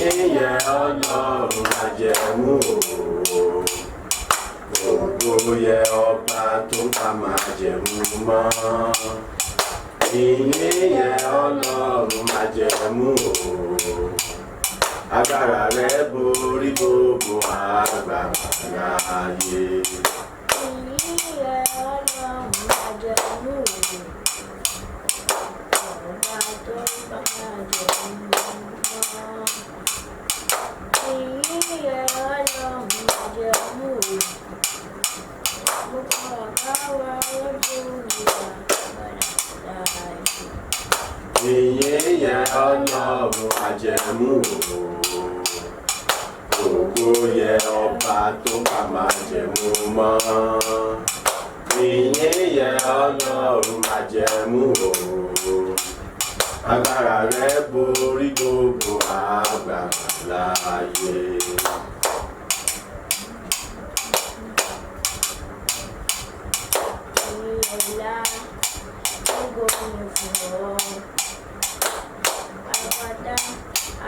Ìyìn yẹ Ọlọ́run májẹ̀mú o. Ògo yẹ ọba tó pa májẹ̀mú mọ́. Ìyìn yẹ Ọlọ́run májẹ̀mú o. Agbára rẹ̀ borí gbogbo agbára láyé. Ìyìn yẹ Ọlọ́run májẹ̀mú o. Ọba tó pa májẹ̀mú mọ́. Ìyìn yẹ Ọlọ́run májẹ̀mú o. Gbogbo àbáwá lójú ìwà padà láàyè. Ìyìn yẹ Ọlọ́run májẹ̀mú o. Ògo yẹ ọba tó pa májẹ̀mú mọ́. Ìyìn yẹ Ọlọ́run májẹ̀mú o. Agbára rẹ̀ borí gbogbo agbára láyé. Ìyìn ọlá, ògo ni fún ọ. Àpáta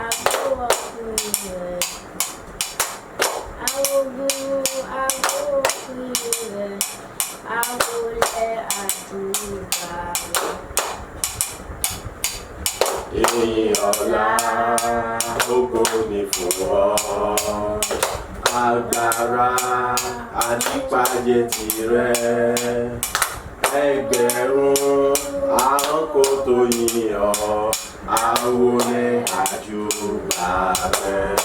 àgbówọ̀ fún rẹ̀. Awogun àgbówọ̀ fún rẹ̀. Awolẹ̀ àjùbà rẹ̀. Ìyìn ọlá, ògo ni fún ọ. Agbára àdìpàjẹ tirẹ̀. Ẹgbẹ̀rún ahọ́n kò tó yìn ọ́. Àwọlẹ̀ àjùbà rẹ̀.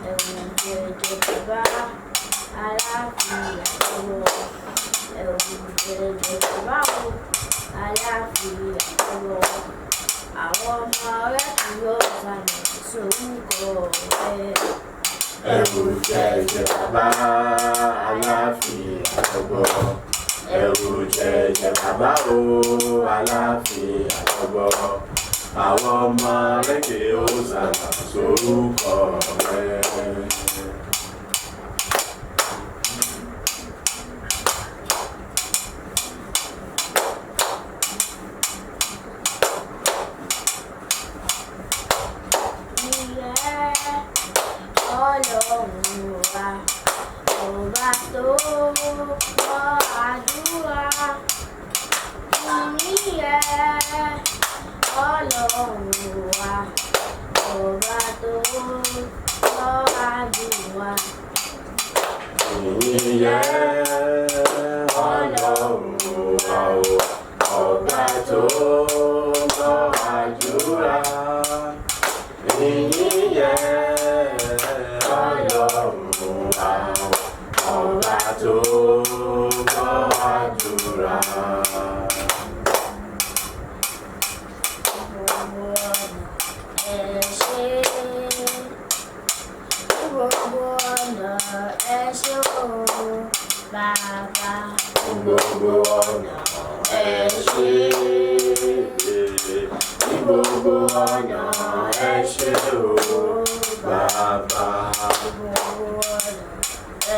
Ẹ̀rù jẹjẹ bàbá aláàfin àtọwọ́. Ẹ̀rù jẹjẹ bàbá o aláàfin àtọwọ́. Àwọn ọmọ rẹ̀ kì yóò sànà sórúkọ rẹ̀. Ẹ̀rù jẹjẹ bàbá aláàfin àtọgbọ. Ẹ̀rù jẹjẹ bàbá o aláàfin àtọgbọ. Àwọn ọmọ rẹ̀kẹ̀ ó sànà sórúkọ rẹ̀. Ìyẹ́ Ọlọ́run wa, ọba tó gbọ́ àdúrà. Ìyẹ́ Ọlọ́run wa, ọba tó gbọ́ àdúrà. Ìyìn yẹ Ọlọ́run wa o, ọba tó gbọ́ àdúrà. Ìyìn yẹ Ọlọ́run wa o, ọba tó gbọ́ àdúrà. Gbogbo ọ̀nà ẹ ṣé. Gbogbo ọ̀nà ẹ ṣé o, bàbá. Ní gbogbo ọ̀nà ẹ ṣé. Ní gbogbo ọ̀nà ẹ ṣé o, bàbá. Gbogbo ọ̀nà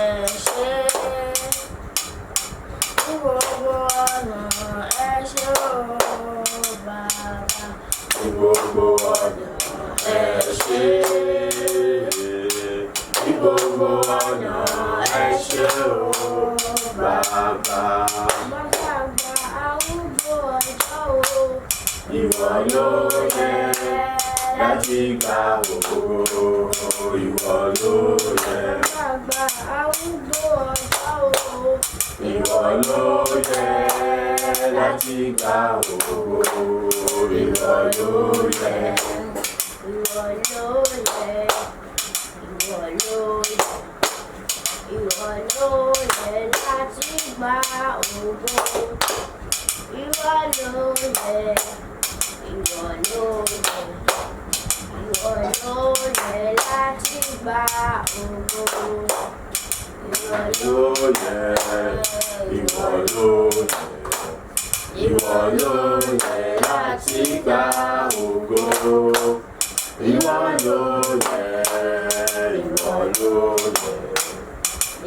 ẹ ṣé. Gbogbo ọ̀nà ẹ ṣé o, bàbá. Ní gbogbo ọ̀nà ẹ ṣé. Ní gbogbo ọ̀nà ẹ ṣé o, bàbá. Bàbá àgbà arúgbó ọjọ́ o. Ìwọ ló yẹ láti gba ògo. Ìwọ ló yẹ. Bàbá àgbà arúgbó ọjọ́ o. Ìwọ ló yẹ láti gba ògo. Ìwọ ló yẹ. Ìwọ ló yẹ, ìwọ ló yẹ, ìwọ ló yẹ láti gba ògo. Ìwọ ló yẹ, ìwọ ló yẹ, ìwọ ló yẹ láti gba ògo. Ìwọ Ló yẹ. Ìwọ ló yẹ. Ìwọ ló yẹ láti gba ògo. Ìwọ ló yẹ. Ìwọ ló yẹ.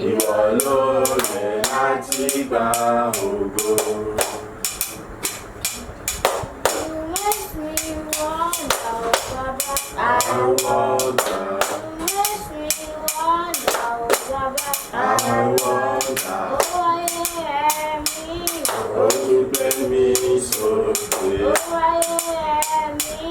Ìwọ ló yẹ láti gba ògo. You make me want I wonder, Makes me wonder, oh Baba. I wonder. Ó ayé mi Ó tún gbé mi sókè. ó ayé mi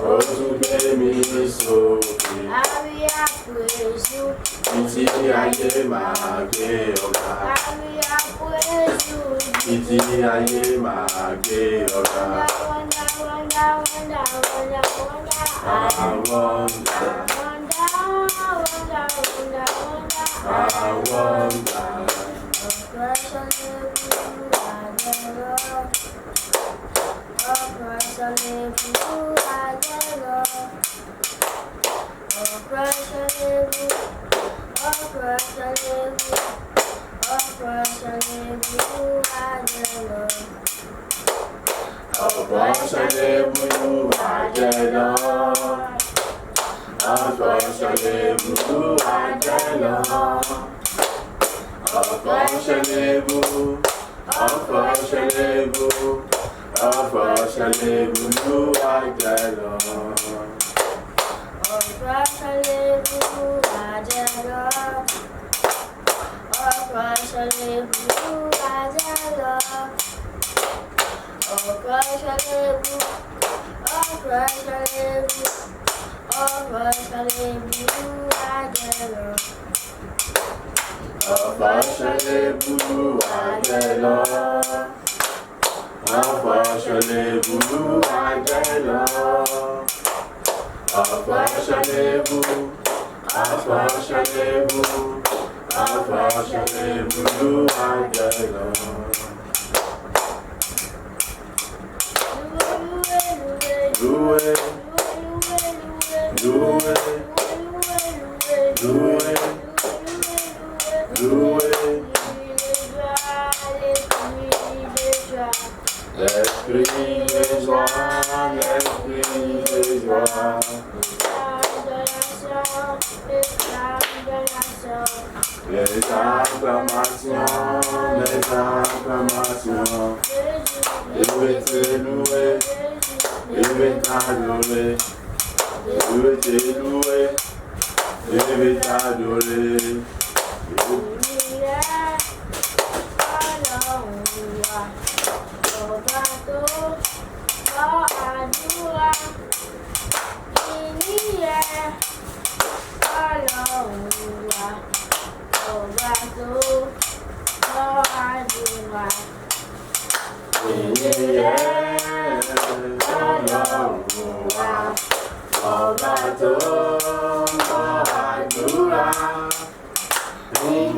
Ó tún gbé mi sókè. I will praise you. Títí ayé máa gbé ọ̀gá. I will praise you. Títí ayé máa gbé ọ̀gá. Wonder, wonder, wonder, wonder, wonder. I wonder, Wonder, wonder, wonder, wonder. I wonder. Ọ̀pọ̀ ṣẹlẹ̀ burú àjẹ́ lọ. Ọ̀pọ̀ ṣẹlẹ̀ burú àjẹ́ lọ. Ọ̀pọ̀ ṣẹlẹ̀ burú. Ọ̀pọ̀ ṣẹlẹ̀ burú. Ọ̀pọ̀ ṣẹlẹ̀ burú àjẹ́ lọ. Ọ̀pọ̀ ṣẹlẹ̀ burú àjẹ́ lọ. Ọ̀pọ̀ ṣẹlẹ̀ burú àjẹ́ lọ. Ọ̀pọ̀ ṣẹlẹ̀ burú. Ọ̀pọ̀ ṣẹlẹ̀ burú. Ọ̀pọ̀ ṣẹlẹ̀ burú àjẹ́ lọ. Loué, loué, loué, loué. L'esprit de joie, l'esprit de joie. Les acclamations, les acclamations. Je vais te louer, je vais t'adorer. Je vais te louer, je vais t'adorer. Ọba tó gbọ́ àdúrà, ìníyẹ Ọlọ́run wa, ọba tó gbọ́ àdúrà. Ìyìn Ọlọ́run wa, ọba tó gbọ́ àdúrà. Ìyìn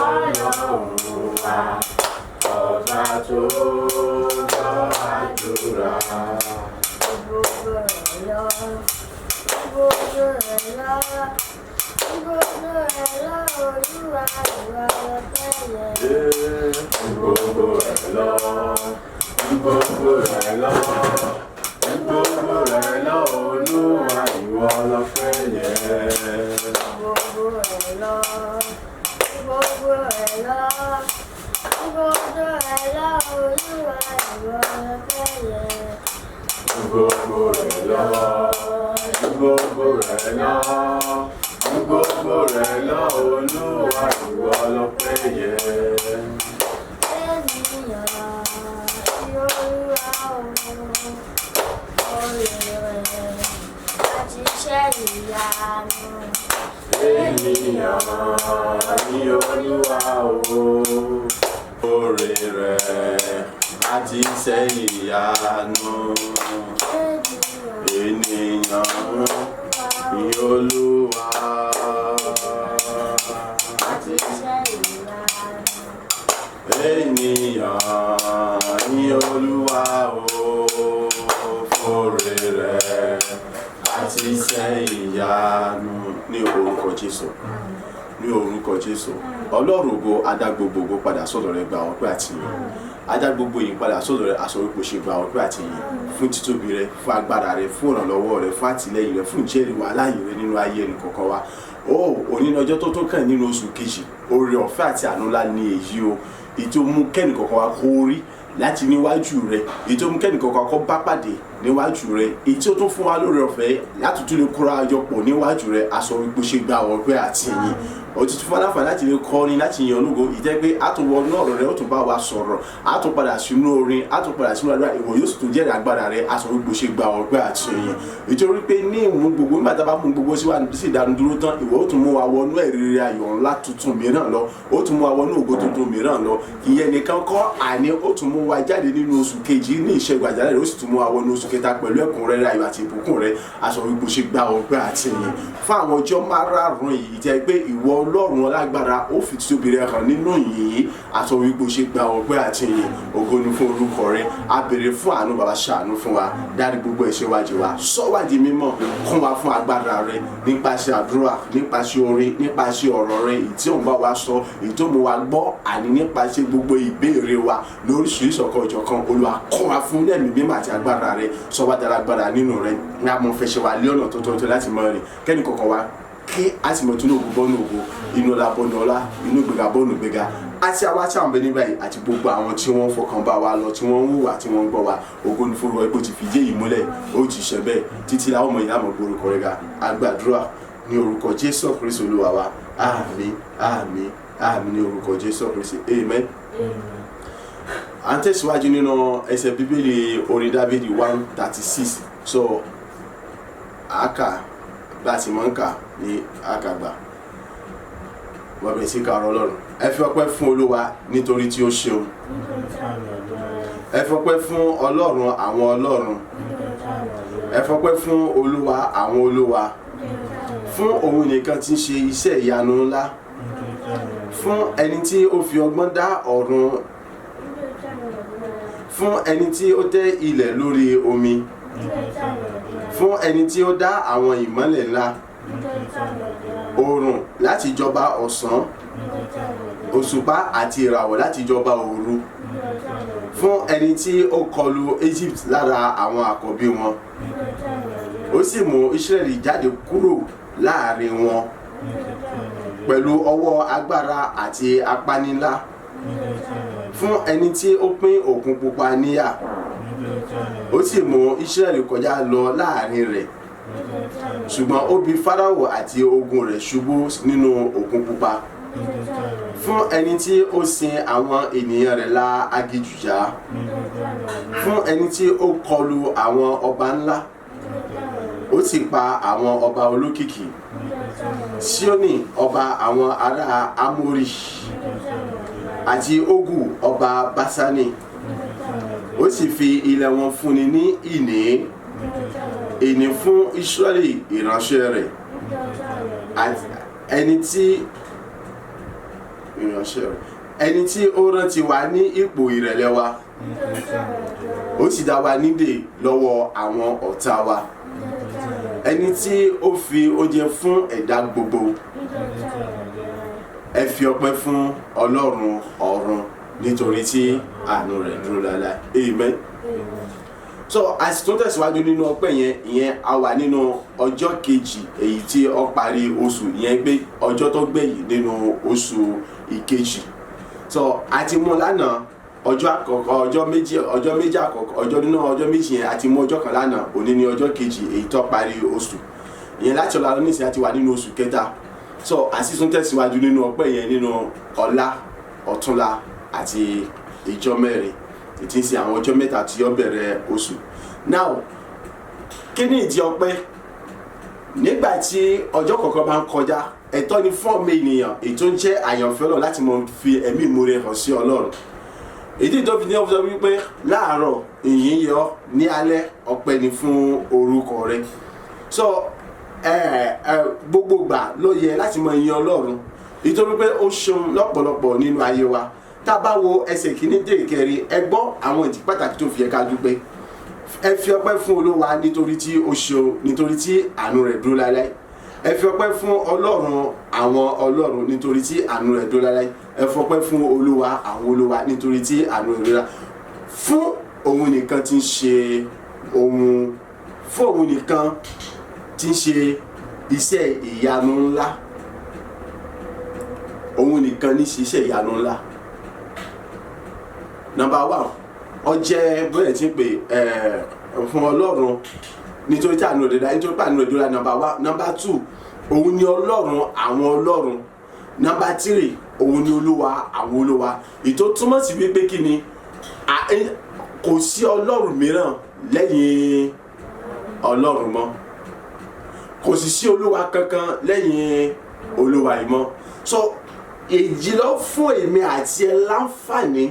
Ọlọ́run wa, ọba tó gbọ́ àdúrà. Gbogbo rẹ̀ lọ, gbogbo rẹ̀ lọ, gbogbo rẹ̀ lọ, Olúwa ìwọ lọpẹ́ yẹ. Gbogbo rẹ̀ lọ, gbogbo rẹ̀ lọ, gbogbo rẹ̀ lọ, Olúwa ìwọ lọpẹ́ yẹ. Gbogbo rẹ̀ lọ, gbogbo rẹ̀ lọ, gbogbo rẹ̀ lọ, Olúwa ìwọ lọpẹ́ yẹ. Gbogbo rẹ̀ lọ, gbogbo rẹ̀ lọ, gbogbo rẹ̀ lọ, Olúwa ìwọ lọpẹ́ yẹ. Ènìyàn tí Olúwa òun, oore rẹ̀ àti iṣẹ́ ìyanu. Ènìyàn ní Olúwa o, oore rẹ̀ àti iṣẹ́ ìyanu. Ènìyàn Ènìyàn ní Olúwa àti àti iṣẹ́ ìyanu. Ènìyàn ní Olúwa o, fóore rẹ̀ àti iṣẹ́ ìyanu. Ní orúkọ Jésù, ní orúkọ Jésù, Ọlọ́run ògo, adá gbogbo ògo padà sọ́dọ̀ rẹ, gba ọpẹ́ àti ìyìn. Adá gbogbo ìyìn padà sọ́dọ̀ rẹ, aṣọ wípé ṣe, gba ọpẹ́ àti ìyìn fún títóbi rẹ, fún agbára rẹ, fún ìrànlọ́wọ́ rẹ, fún àtìlẹ́yìn rẹ, fún ìjẹ́rìí wa láàyè rẹ nínú ayé ẹnì kọ̀ọ̀kan wa. Ó òní ní ọjọ́ tó tó kàn nínú oṣù kejì. Oore ọ̀fẹ́ àti àánú ńlá ni èyí o, èyí tó mú kẹ́nì kọ̀ọ̀kan wa kó rí Láti níwájú rẹ, èyí tó mú kẹ́nìkan kọ́ bá pàdé níwájú rẹ, èyí tí ó tún fún wa lórí ọ̀fẹ́ láti tún lè kóra jọ pọ̀ níwájú rẹ, a sọ wípé ṣe gba ọpẹ́ àti ìyìn. Òtútù fún aláǹfààní láti lè kọrin, láti yìn ológo, ìjẹ́ pé a tún wọnú ọ̀rọ̀ rẹ, ó tún bá wa sọ̀rọ̀, a tún padà sínú orin, a tún padà sínú àdúrà, ìwọ yóò sì tún jẹ́rìí agbára rẹ. A sọ wípé ṣe gba ọpẹ́ àti ìyìn, nítorí pé ní ìmú gbogbo, nígbà tá a bá mú gbogbo sí ìdánu dúró tán, ìwọ ó tún mú wa wọnú ẹ̀rí rere, ayọ̀ ńlá tuntun mìíràn lọ, ó tún mú wa wọnú ògo tuntun mìíràn lọ. Ìyẹn nìkan kọ́, àní ó tún mú wa jáde nínú oṣù kejì ní ìṣẹ́gun àjálẹ̀ rẹ̀, ó sì tún mú wa wọnú oṣù kẹta pẹ̀lú ẹ̀kúnrẹ́rẹ́ ayọ̀ àti ìbùkún rẹ̀. A sọ wípé ṣe gba ọpẹ́ àti ìyìn fún àwọn ọjọ́ márààrún yìí jẹ́ pé ìwọ Ọlọ́run alágbára ó fi títóbi rẹ̀ hàn nínú yìnyín. A sọ wípé ṣe gba ọpẹ́ àti ìyìn. Ògo ni fún orúkọ rẹ̀. A béèrè fún àánú. Bàbá, ṣàánú fún wa, dárí gbogbo ẹ̀ṣẹ̀ wa jì wá, sọ wá di mímọ́, kún wa fún agbára rẹ̀ nípasẹ̀ àdúrà, nípasẹ̀ orin, nípasẹ̀ ọ̀rọ̀ rẹ̀ èyí tí òun bá wa sọ, èyí tó mú wa gbọ́, àní nípasẹ̀ gbogbo ìbéèrè wa lóríṣiríṣi ọ̀kan òjọ̀kan. Olúwa, kún wa fún ẹ̀mí mímọ́ àti agbára rẹ̀, sọ wá dára agbára nínú rẹ̀ ní àmọ́ fẹsẹ̀ wa lé ọ̀nà tó tọ́ láti mọ rìn, kẹ́ni kọ̀ọ̀kan wa kí a sì mọ̀ tún ní ògo bọ́nú ògo, inú ọlá bọ́nú ọlá, inú ìgbéga bọ́nú ìgbéga, àti àwa tí àwọn bẹ nígbà yìí àti gbogbo àwọn tí wọ́n fọkàn bá wa lọ, tí wọ́n ń wùwà, tí wọ́n ń gbọ́ wa. Ògo ní forúkọ ipò tí fìdí èyí múlẹ̀, ó ti ṣe bẹ́ẹ̀ títí láwọn ọmọ ìyá àmọ́ gbórúkọ rẹ̀ ga. Àgbàdúrà ní orúkọ Jésù Kristi Olúwa wa. Àmín, àmín, àmín ní orúkọ Jésù Kristi. Amen. À ń tẹ̀síwájú nínú ẹsẹ̀ Bíbélì, orin Dávídì 136. So àákà bá a ti mọ̀ ń kà ní àkàgbà, wọ́n bẹ̀rẹ̀ sí ká ọ̀rọ̀ Ọlọ́run. Ẹ fi ọpẹ́ fún Olúwa nítorí tí ó ṣeun. Ẹ fọpẹ́ fún Ọlọ́run àwọn ọlọ́run. Ẹ fọpẹ́ fún Olúwa àwọn olúwa, fún òun nìkan tí ń ṣe iṣẹ́ ìyanu ńlá, fún ẹni tí ó fi ọgbọ́n dá ọ̀run, fún ẹni tí ó tẹ́ ilẹ̀ lórí omi, fún ẹni tí ó dá àwọn ìmọ́lẹ̀ ńlá, oòrùn láti jọba ọ̀sán, òṣùpá àti ìràwọ̀ láti jọba òru, fún ẹni tí ó kọlu Egypt lára àwọn àkọ́bí wọn, ó sì mú Israẹli jáde kúrò láàrin wọn pẹ̀lú ọwọ́ agbára àti apánilá, fún ẹni tí ó pín Òkun Pupa níyà, ó sì mú Israẹli kọjá lọ láàrin rẹ̀, ṣùgbọ́n ó bi Fáráò àti ogun rẹ̀ ṣubú nínú Òkun Pupa, fún ẹni tí ó sin àwọn ènìyàn rẹ̀ la aginjù já, fún ẹni tí ó kọlu àwọn ọba ńlá, ó sì pa àwọn ọba olókìkí, Síónì ọba àwọn ará Ámórì àti Ógù ọba Básánì, ó sì fi ilẹ̀ wọn fúnni ní ìní, ìní fún Ísírẹ́lì ìránṣẹ́ rẹ̀, àti ẹni tí ìránṣẹ́ rẹ̀, ẹni tí ó rántí wa ní ipò ìrẹ̀lẹ̀ wa, ó sì dá wa nídè lọ́wọ́ àwọn ọ̀tá wa, ẹni tí ó fi oúnjẹ fún ẹ̀dá gbogbo. Ẹ fi ọpẹ́ fún Ọlọ́run ọ̀run nítorí tí àánú rẹ̀ dúró láéláé. Amen. So a sì tún tẹ̀síwájú nínú ọpẹ́ yẹn. Ìyẹn a wà nínú ọjọ́ kejì èyí tí ó parí oṣù ìyẹn, pé ọjọ́ tó gbẹ̀yìn nínú oṣù ìkejì. So a ti mú lánàá ọjọ́ àkọ́kọ́, ọjọ́ méjì àkọ́kọ́, ọjọ́ nínú ọjọ́ 2 yẹn, a ti mú ọjọ́ kan lánàá. Òní ní ọjọ́ kejì èyí tó parí oṣù ìyẹn. Láti ọ̀la nísìnyí, a ti wà nínú oṣù kẹta. So a sì tún tẹ̀síwájú nínú ọpẹ́ yẹn nínú ọ̀la, ọ̀túnla àti ìjọ mẹ́rin, ìtí ń ṣe àwọn ọjọ́ 3 tí ó bẹ̀rẹ̀ oṣù. Now, kí ni ìdí ọpẹ́? Nígbà tí ọjọ́ kọ̀ọ̀kan bá ń kọjá, ẹ̀tọ́ ni fún ọmọ ènìyàn èyí tó ń jẹ́ àyànfẹ́ Ọlọ́run láti mọ fi ẹ̀mí ìmoore hàn sí Ọlọ́run. Èyí tó fi ní ọ̀fọ̀ wípé láàárọ̀, ìyìn yọ, ní alẹ́, ọpẹ́ ni fún orúkọ rẹ̀. So ẹ gbogbo gbà ló yẹ láti mọ ìyìn Ọlọ́run, nítorí pé ó ṣeun lọ́pọ̀lọpọ̀ nínú ayé wa. Tá a bá wo ẹsẹ̀ kìíní dé ìkẹrin, ẹ gbọ́ àwọn ìdí pàtàkì tó fi yẹ ká dúpẹ́. Ẹ fi ọpẹ́ fún Olúwa nítorí tí ó ṣeun, nítorí tí àánú rẹ̀ dúró láéláé. Ẹ fi ọpẹ́ fún Ọlọ́run àwọn ọlọ́run nítorí tí àánú rẹ̀ dúró láéláé. Ẹ fọpẹ́ fún Olúwa àwọn olúwa nítorí tí àánú rẹ̀ dúró láéláé. Fún òun nìkan tí ń ṣe ohun, fún òun nìkan tí ń ṣe iṣẹ́ ìyanu ńlá. Òun nìkan ní ṣe iṣẹ́ ìyanu ńlá. Number one, Ó jẹ́ bóyá tí ń pè fún Ọlọ́run nítorí tí àánú rẹ̀ dá, nítorí pé àánú rẹ̀ dúró. Number one. Number two, òun ni Ọlọ́run àwọn ọlọ́run. Number three, òun ni Olúwa àwọn olúwa. Ìtò túmọ̀ sí wípé kí ni? Kò sí ọlọ́run mìíràn lẹ́yìn Ọlọ́run mọ́, kò sì sí olúwa kankan lẹ́yìn Olúwa yìí mọ́. So èyí ló fún èmi àti ẹ láǹfààní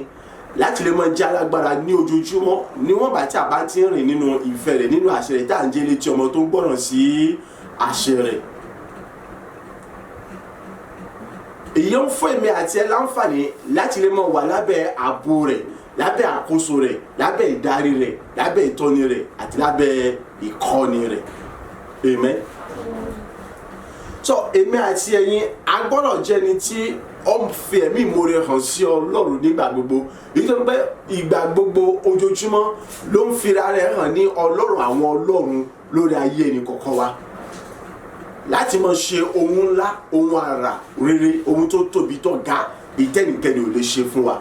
láti lè máa jẹ́ alágbára ní ojoojúmọ́, níwọ̀n bá tí a bá ti ń rìn nínú ìfẹ́ rẹ̀, nínú àṣẹ rẹ̀, tá à ń jẹ́ létí ọmọ tó ń gbọ́ràn sí àṣẹ rẹ̀. Èyí ń fún èmi àti ẹ láǹfààní láti lè máa wà lábẹ́ ààbò rẹ̀, lábẹ́ àkóso rẹ̀, lábẹ́ ìdarí rẹ̀, lábẹ́ ìtọ́ni rẹ̀ àti lábẹ́ ìkọ́ni rẹ̀. Amen. So èmi àti ẹ̀yin, a gbọ́dọ̀ jẹ́ ẹni tí ó ń fi ẹ̀mí ìmoore hàn sí Ọlọ́run nígbà gbogbo, nítorí pé ìgbà gbogbo, ojoojúmọ́ ló ń fira rẹ̀ hàn ní Ọlọ́run àwọn ọlọ́run lórí ayé ẹnì kọ̀ọ̀kan wa, láti máa ṣe ohun ńlá, ohun àrà rere, ohun tó tóbi, tó ga, ìtẹ́nìkẹ́ni ò lè ṣe fún wa.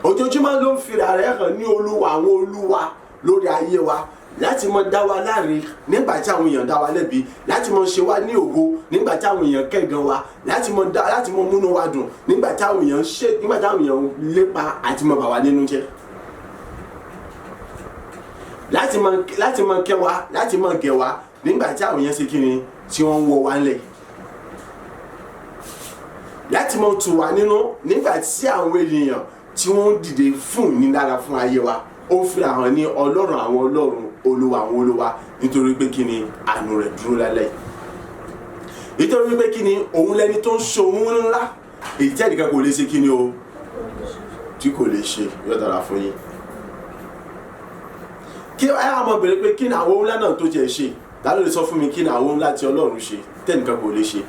Ojoojúmọ́ ló ń fira rẹ̀ hàn ní Olúwa àwọn olúwa lórí ayé wa, láti máa dá wa láre nígbà tí àwọn èèyàn dá wa lẹ́bi, láti máa ṣe wá ní ògo nígbà tí àwọn èèyàn kẹ́gàn wa, láti máa múnú wa dùn nígbà tí àwọn èèyàn ṣe, nígbà tí àwọn èèyàn lépa àti máa bà wá nínú jẹ́, láti máa kẹ́ wa, láti máa gẹ̀ wa nígbà tí àwọn èèyàn ṣe kíni, tí wọ́n ń wọ wa ńlẹ̀, láti máa tù wá nínú nígbà tí àwọn ènìyàn tí wọ́n ń dìde fún ìnilára fún ayé wa. Ó fi hàn ní Ọlọ́run àwọn ọlọ́run, Olúwa àwọn olúwa, nítorí pé kí ni? Àánú rẹ̀ dúró lálẹ́. Nítorí pé kí ni? Òun lẹni tó ń ṣe ohun ńlá, èyí tí ẹnìkan kò lè ṣe, kí ni o, tí kò lè ṣe. Yóò dára fún yín. Kí ẹ á mọ̀ bèrè pé kí ni àwọn ohun ńlá náà tó jẹ́ ṣe? Ta ló lè sọ fún mi kí ni àwọn ohun ńlá tí Ọlọ́run ṣe tẹ́nìkan kò lè ṣe?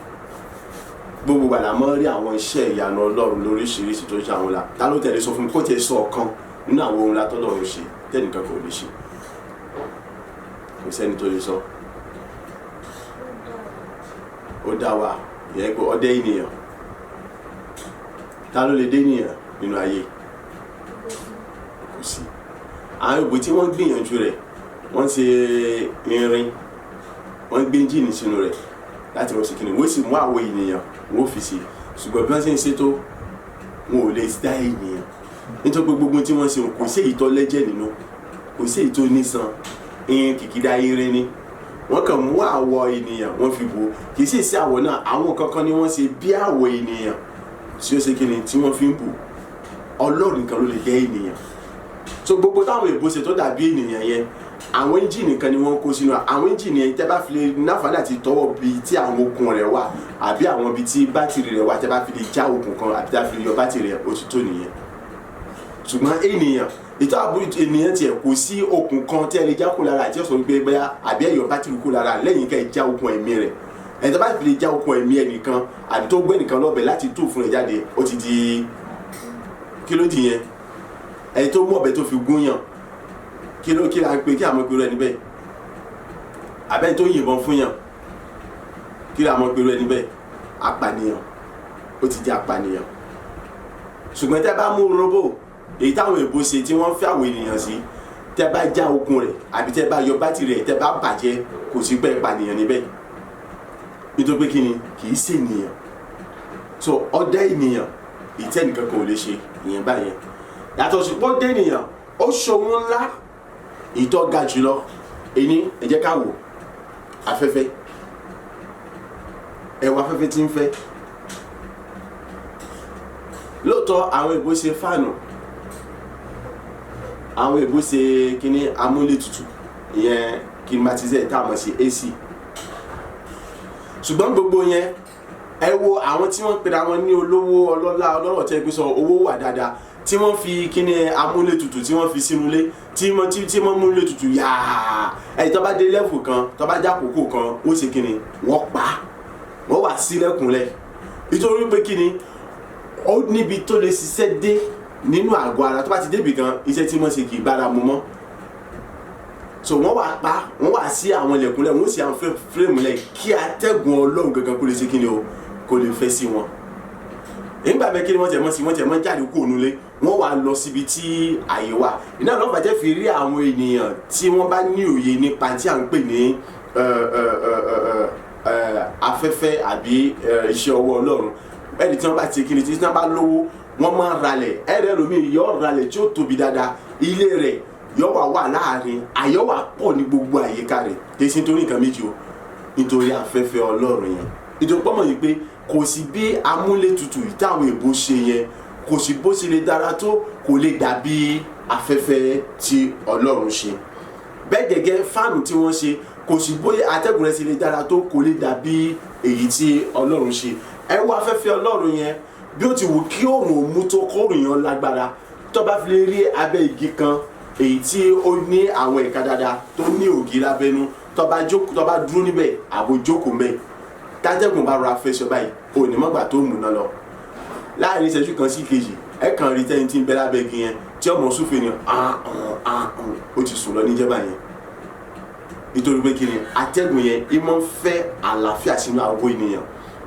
Gbogbo gbàdá mọ́ rí àwọn iṣẹ́ ìyanu Ọlọ́run lóríṣiríṣi tó ń ṣe àwọn ńlá. Ta ló tẹ̀lé sọ fún mi, kó tiẹ̀ sọ ọ̀kan nínú àwọn ohun ńlá tọ́lọ́run ṣe tẹ́nìkan kò lè ṣe? Kò sẹ́ni tó lè sọ. Ó dá wa, ìyẹn pé ọdẹ ènìyàn. Ta ló lè dé ènìyàn nínú ayé? Kò sí. Àwọn ìbò tí wọ́n gbìyànjú rẹ̀, wọ́n ṣe irin, wọ́n gbé ẹ́ńjìnì sínú rẹ̀ láti wọ́n ṣe kíni, wọ́n sì mú àwọ̀ ènìyàn, wọ́n fi sí. Ṣùgbọ́n bí wọ́n ṣe ń ṣètò, wọn ò lè dá ènìyàn, nítorí pé gbogbo tí wọ́n ṣe, kò sí èyí tó lẹ́jẹ̀ nínú, kò sí èyí tó nísan. Irin, kìkìdá irin ni. Wọ́n kàn mú àwọ̀ ènìyàn, wọ́n fi bò. Kì í sì sí àwọ̀ náà, àwọn kankan ni wọ́n ṣe bí àwọ̀ ènìyàn tí ó ṣe kíni, tí wọ́n fi ń bò. Ọlọ́run nìkan ló lè jẹ́ ènìyàn. So gbogbo táwọn èèbó ṣe tó dàbí ènìyàn yẹn, àwọn ẹ́ńjìnì kan ni wọ́n kó sínú àwọn ẹ́ńjìnì yẹn. Tẹ́ bá fi lè náfààní àti tọwọ́ bí tí àwọn okùn rẹ̀ wà àbí àwọn ibi tí bátìrì rẹ̀ wà, tẹ́ bá fi lè já okùn kan àbí tẹ́ bá fi lè yọ bátìrì rẹ̀, ó ti tó nìyẹn. Ṣùgbọ́n ènìyàn, ètò àbúrò ènìyàn tiẹ̀, kò sí okùn kan tí ẹ lè já kó lára àti ọ̀sán wípé bẹ́ẹ̀ àbí ẹ̀yọ bátìrì kó lára lẹ́yìn ká ẹ já okùn ẹ̀mí rẹ̀. Ẹ̀ tó bá fi lè já okùn ẹ̀mí ẹnìkan àbí tó gbé ẹnìkan lọ́bẹ̀ láti tú fún rẹ̀ jáde, ó ti di kí ló di yẹn? Ẹni tó mú ọ̀bẹ tó fi gún yàn, kí ló kí la ń pe, kí àmọ́ pẹ̀lú ẹni bẹ́ẹ̀? Àbẹ́ni tó yìnbọn fún yàn, kí la mọ̀ pẹ̀lú ẹni bẹ́ẹ̀? Apànìyàn, ó ti di apànìyàn. Ṣùgbọ́n tẹ́ bá mú robot, èyí táwọn èèbó ṣe tí wọ́n fi àwọn ènìyàn sí, tẹ́ bá já okùn rẹ̀ àbí tẹ́ bá yọ bátìrì rẹ̀, tẹ́ bá bàjẹ́, kò sí pé pànìyàn níbẹ̀. Nítorí pé kí ni? Kì í ṣe ènìyàn. So ọdẹ ènìyàn, ìtẹ́ nìkan kò lè ṣe ìyẹn báyẹn. Yàtọ̀ sí pé ó dé ènìyàn, ó ṣòwò ńlá ìtọ́ ga jùlọ. Ẹni ẹ jẹ́ ká wò afẹ́fẹ́. Ẹ wo afẹ́fẹ́ tí ń fẹ́. Lóòótọ́, àwọn èèbó ṣe fáànù, àwọn èèbó ṣe kíní amúlétutù, ìyẹn climatiseur tá a mọ̀ sí AC. Ṣùgbọ́n gbogbo yẹn, ẹ wo àwọn tí wọ́n pera wọn ní olówó, ọlọ́lá, ọlọ́rọ̀, tẹ́ gbé sọ owó wà dáadáa, tí wọ́n fi kíní amúlétutù tí wọ́n fi sínú ilé, tí wọ́n múlé tutù yáa. Ẹ̀ tó bá dé level kan, tó bá jákòókò kan, wọ́n ṣe kíni? Wọ́n pa wọ́n wà sílẹ̀kùnlẹ̀. Nítorí pé kíni? Ó níbi tó lè ṣiṣẹ́ dé nínú àgọ́ ara. Tó bá ti débì kan, iṣẹ́ tí wọ́n ṣe kì í bára mu mọ́. So wọ́n wà pa, wọ́n wà sí àwọn ilẹ̀kùnlẹ̀, wọ́n sì àwọn frame lẹ̀ kí atẹ́gùn Ọlọ́run gangan kó lè ṣe kíni o, kó lè fẹ́ sí wọn. Nígbà bẹ́ẹ̀ kí ni wọ́n tẹ̀ mọ́ sí, wọ́n tẹ̀ mọ́ jáde kúrò nílé, wọ́n wá lọ síbi tí àyè wà. Iná lọ́fà jẹ́ fi rí àwọn ènìyàn tí wọ́n bá ní òye nípa tí à ń pè ní afẹ́fẹ́ àbí iṣẹ́ ọwọ́ Ọlọ́run. Ẹni tí wọ́n bá ti kí ni, tí wọ́n bá lówó, wọ́n máa ń ralẹ̀. Ẹ̀rẹ́ lómi yọ ralẹ̀ tí ó tóbi dáadáa, ilé rẹ̀ yọ wà láàrin, àyọ̀ wà pọ̀ ní gbogbo àyíká rẹ̀. Kì í ṣe nítorí nǹkan méjì o, nítorí afẹ́fẹ́ Ọlọ́run yẹn. Nítorí pọ́nmọ̀ yìí pé kò sí bí amúlétutù táwọn èèbó ṣe yẹn, kò sí bó ṣe lè dára tó, kò lè dàbí afẹ́fẹ́ tí Ọlọ́run ṣe. Bẹ́ẹ̀ gẹ́gẹ́ fáànù tí wọ́n ṣe, kò sí bóyá atẹ́gùn rẹ̀ ṣe lè dára tó, kò lè dàbí èyí tí Ọlọ́run ṣe. Ẹ wo afẹ́fẹ́ Ọlọ́run yẹn, bí ó ti wù kí òòrùn mú tó, kóòrùn yẹn lágbára tó, bá fi lè rí abẹ́ igi kan èyí tí ó ní àwọn ẹ̀ka dáadáa, tó ní ògì lábẹ́nú, tó bá jókòó, tó bá dúró níbẹ̀ àbò jókòó mbẹ̀, tátẹ́gùn bá rọra fẹsọ̀ báyìí, òní mọ́gbà tó múná lọ. Láàrin ìṣẹ́jú kan sí kejì, ẹ kàn rí tẹ́ni tí ń bẹ lábẹ́ igi yẹn tí ọmọ súnfè ni ó ti sùn lọ níjẹba yẹn. Nítorí pé kí ni? Atẹ́gùn yẹn ìmọ̀ ń fẹ́ àlàáfíà sínú àwọ̀ ènìyàn.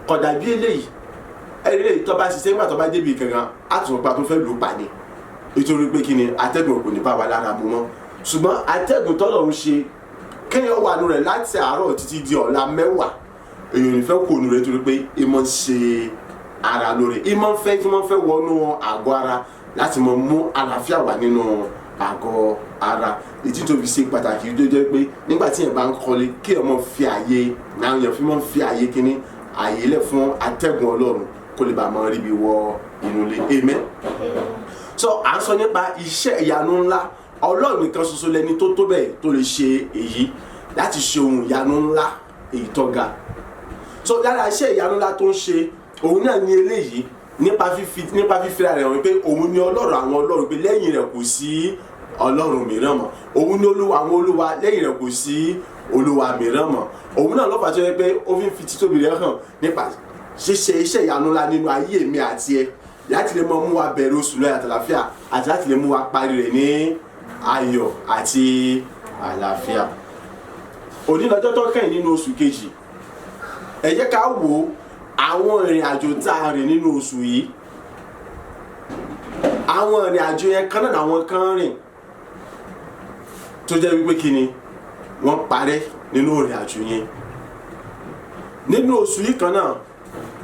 Kódà bí eléyìí, ẹni eléyìí tó bá ṣiṣẹ́, nígbà tó bá débi kankan, àtúnpá tó fẹ́ lù ú pàdé. Nítorí pé kí ni? Atẹ́gùn kò ní bá wa lára mu mọ́. Ṣùgbọ́n atẹ́gùn tọ́lọ́run ṣe, kéèyàn wà nù rẹ̀ láti àárọ̀ títí di ọ̀la mẹ́wàá, èèyàn ò ní fẹ́ kó nù rẹ̀, nítorí pé ìmọ̀ ń ṣe ara lóore, ìmọ̀ ń fẹ́ kí wọ́n fẹ́ wọnú àgọ́ ara láti mọ mú àlàáfíà wà nínú àgọ́ ara. Ìdí tó fi ṣe pàtàkì tó jẹ́ pé nígbà tí èèyàn bá ń kọ́lé, kí èèyàn máa fi àyè, àwọn èèyàn fi máa ń fi àyè kínní, àyè lẹ̀ fún atẹ́gùn Ọlọ́run kó lè bá máa ríbi wọ inú ilé. Amen. So à ń sọ nípa iṣẹ́ ìyanu ńlá. Ọlọ́run nìkan ṣoṣo lẹni tó tó bẹ́ẹ̀ tó lè ṣe èyí, láti ṣe ohun ìyanu ńlá èyí tó ga. So lára iṣẹ́ ìyanu ńlá tó ń ṣe, òun náà ní eléyìí, nípa fífi ra rẹ̀ hàn pé òun ni Ọlọ́run àwọn ọlọ́run, pé lẹ́yìn rẹ̀ kò sí Ọlọ́run mìíràn mọ́. Òun ni Olúwa àwọn olúwa, lẹ́yìn rẹ̀ kò sí olúwa mìíràn mọ́. Òun náà lọ́fà tó yẹ pé ó fi ń fi títóbi rẹ̀ hàn nípa ṣíṣe iṣẹ́ ìyanu ńlá nínú ayé mi àti ẹ, láti lè mọ mú wa bẹ̀rẹ̀ oṣù lọ́yà àtàlàfíà, àti láti lè mú wa parí rẹ̀ ní ayọ̀ àti àlàáfíà. Òní lọ́jọ́ tó kẹ́yìn nínú oṣù kejì. Ẹ jẹ́ ká wo àwọn ìrìn àjò tá a rìn nínú oṣù yìí. Àwọn ìrìn àjò yẹn kan náà làwọn kan rìn tó jẹ́ wípé kí ni, wọ́n parẹ́ nínú ìrìn àjò yẹn. Nínú oṣù yìí kan náà,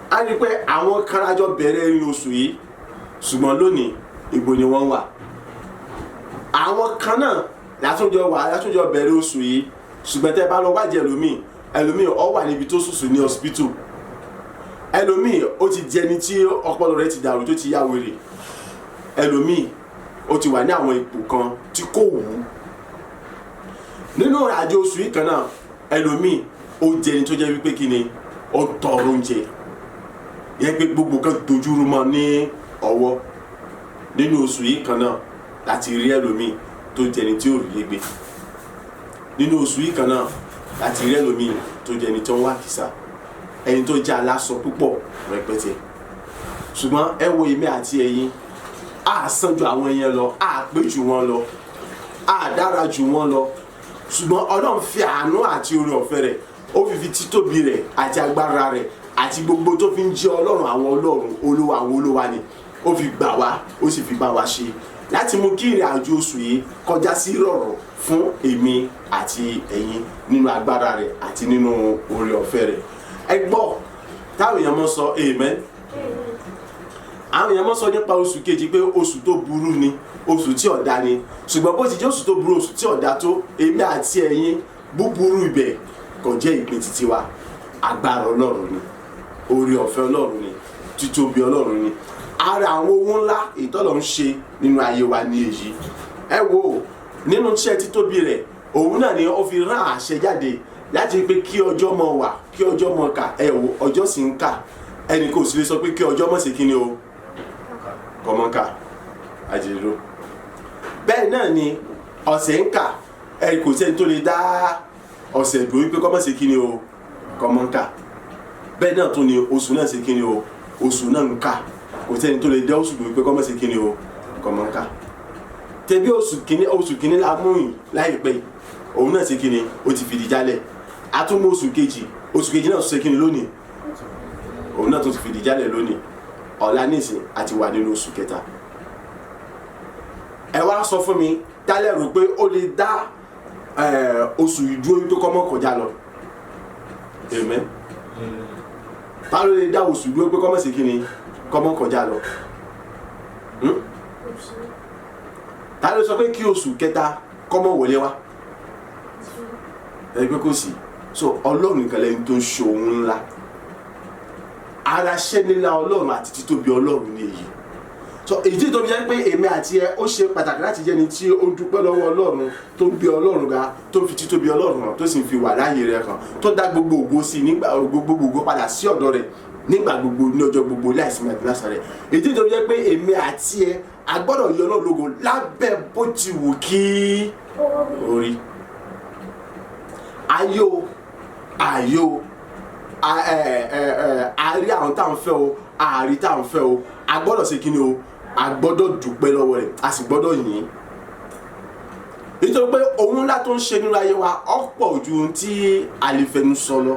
a rí i pé àwọn kan lájọ bẹ̀rẹ̀ ìrìn oṣù yìí, ṣùgbọ́n lónìí, ibo ni wọ́n wà? Àwọn kan náà látúnjọ wà, látúnjọ bẹ̀rẹ̀ oṣù yìí, ṣùgbọ́n tẹ́ bá lọ wádìí ẹlòmíì, ẹlòmíì ó wà níbi tó sùsù ní hospital, ẹlòmíì ó ti di ẹni tí ọpọlọ rẹ̀ ti dàrú, tó ti yá wèrè, ẹlòmíì ó ti wà ní àwọn ipò kan tí kò wù ú. Nínú àjò oṣù yìí kan náà, ẹlòmíì ó jẹ ẹni tó jẹ́ wípé kí ni, ó tọrọ oúnjẹ yẹn, pé gbogbo kan dojúrú mọ́ ní ọwọ́. Nínú oṣù yìí kan náà láti rí ẹlòmíì tó jẹ ẹni tí ò rí gbé. Nínú oṣù yìí kan náà láti rí ẹlòmíì tó jẹ ẹni tó ń wá kìsà, ẹni tó jẹ́ aláṣọ púpọ̀ rẹpẹtẹ. Ṣùgbọ́n ẹ wo èmi àti ẹ̀yin, a sàn ju àwọn yẹn lọ, a pé jù wọn lọ, a dára jù wọn lọ, ṣùgbọ́n Ọlọ́run fi àánú àti oore ọ̀fẹ́ rẹ̀, ó fi títóbi rẹ̀ àti agbára rẹ̀ àti gbogbo tó fi ń jẹ́ Ọlọ́run àwọn ọlọ́run, Olúwa àwọn olúwa ni ó fi gbà wá, ó sì fi bá wa ṣe láti mú kí ìrìn àjò oṣù yìí kọjá sí rọ̀rọ̀ fún èmi àti ẹ̀yin nínú agbára rẹ̀ àti nínú oore ọ̀fẹ́ rẹ̀. Ẹ gbọ́ táwọn èèyàn mọ́ sọ amen. Àwọn èèyàn mọ́ sọ nípa oṣù kejì pé oṣù tó burú ni, oṣù tí ọ̀dá ni. Ṣùgbọ́n bó ti jẹ́ oṣù tó burú, oṣù tí ọ̀dá tó, èmi àti ẹ̀yin, búburú ibẹ̀ kò jẹ́ ìpín títí wa. Agbára Ọlọ́run ni, oore ọ̀fẹ́ Ọlọ́run ni, títóbi Ọlọ́run ni. Ara àwọn ohun ńlá ìtọ́lọ̀ ń ṣe nínú ayé wa ní èyí. Ẹ wo nínú iṣẹ́ títóbi rẹ̀, òun náà ni ó fi rán àṣẹ jáde láti pé kí ọjọ́ mọ wà, kí ọjọ́ mọ kà. Ẹ wo, ọjọ́ sì ń kà, ẹnì kò sì lè sọ pé kí ọjọ́ mọ̀ sí kí ni o kọ́mọ́ kà àjèrò. Bẹ́ẹ̀ náà ni ọ̀sẹ̀ ń kà, ẹ kò sẹ́ni tó lè dá ọ̀sẹ̀ dúró wípé kọ́mọ́ sí kí ni o kọ́mọ́ kà. Bẹ́ẹ̀ náà tún ni oṣù náà sí kí ni o, oṣù náà ń kà, kò sẹ́ni tó lè dá oṣù dúró wípé kọ́mọ́ sí kí ni o kọ́mọ́ kà. Tẹ̀bí oṣù kìíní la mú yìí láìpẹ́ yìí, òun náà sí kí ni, ó ti fìdí jálẹ̀. Atúmọ̀ oṣù kejì, oṣù kejì náà ṣe kí ni lónìí, òun náà tó ti fìdí jálẹ̀ lónìí. Ọ̀la nísìn àti wà nínú oṣù kẹta. Ẹ wá sọ fún mi, tálẹ̀ rò pé ó lè dá oṣù ìdúró tó kọ́ mọ́ kọjá lọ? Amen. Ta ló lè dá oṣù dúró pé kọ́mọ̀ sí kí ni kọ́mọ̀ kọjá lọ? Ta ló sọ pé kí oṣù kẹta kọ́mọ̀ wọlé wá? Ẹ pé kò sí. So Ọlọ́run nìkan lẹ́ni tó ń ṣe ohun ńlá. Ara ṣẹ́ nílá Ọlọ́run àti títóbi Ọlọ́run ni èyí. So èyí tó fi jẹ́ pé èmi àti ẹ, ó ṣe pàtàkì láti jẹ́ ẹni tí ó ń dúpẹ́ lọ́wọ́ Ọlọ́run, tó ń gbé Ọlọ́run ga, tó ń fi títóbi Ọlọ́run hàn, tó sì ń fi wà láàyè rẹ̀ hàn, tó dá gbogbo ògo sí i nígbà gbogbo, ògo padà sí ọ̀dọ̀ rẹ̀ nígbà gbogbo, ní ọjọ́ gbogbo, láìsí àti lásán rẹ̀. Èyí tó fi jẹ́ pé èmi àti ẹ, a gbọ́dọ̀ yọ Ọlọ́run lógo lábẹ́ bó ti wù kí orí ayé o, ayé o, a rí àwọn tá à ń fẹ́ o, àárí tá à ń fẹ́ o, a gbọ́dọ̀ ṣe kíni o, a gbọ́dọ̀ dúpẹ́ lọ́wọ́ rẹ̀, a sì gbọ́dọ̀ yìn ín, nítorí pé ohun ńlá tó ń ṣe nínú ayé wa ọ̀pọ̀ ju ohun tí a lè fẹnu sọ lọ.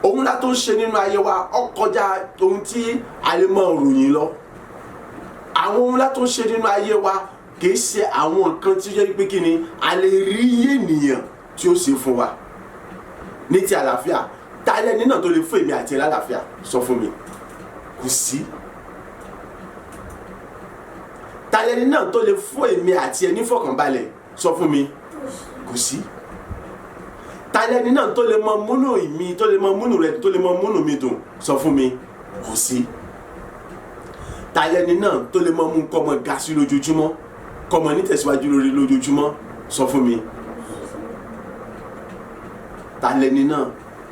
Ohun ńlá tó ń ṣe nínú ayé wa ó kọjá ohun tí a lè mọ ròyìn lọ. Àwọn ohun ńlá tó ń ṣe nínú ayé wa kì í ṣe àwọn nǹkan tí ó jẹ́ pé kí ni a lè rí ènìyàn tí ó ṣe fún wa. Ní ti àlàáfíà, ta lẹni náà tó lè fún èmi àti ẹ lálàáfíà? Sọ fún mi. Kò sí. Ta lẹni náà tó lè fún èmi àti ẹ nífọ̀kànbalẹ̀? Sọ fún mi. Kò sí. Ta lẹni náà tó lè mọ múnú mi, tó lè mọ múnú rẹ, tó lè mọ múnú mi dùn? Sọ fún mi. Kò sí. Ta lẹni náà tó lè mọ mú kọ́mọ ga sí lójoojúmọ́, kọ́mọ nítẹ̀síwájú lórí lójoojúmọ́? Sọ fún mi. Ta lẹni náà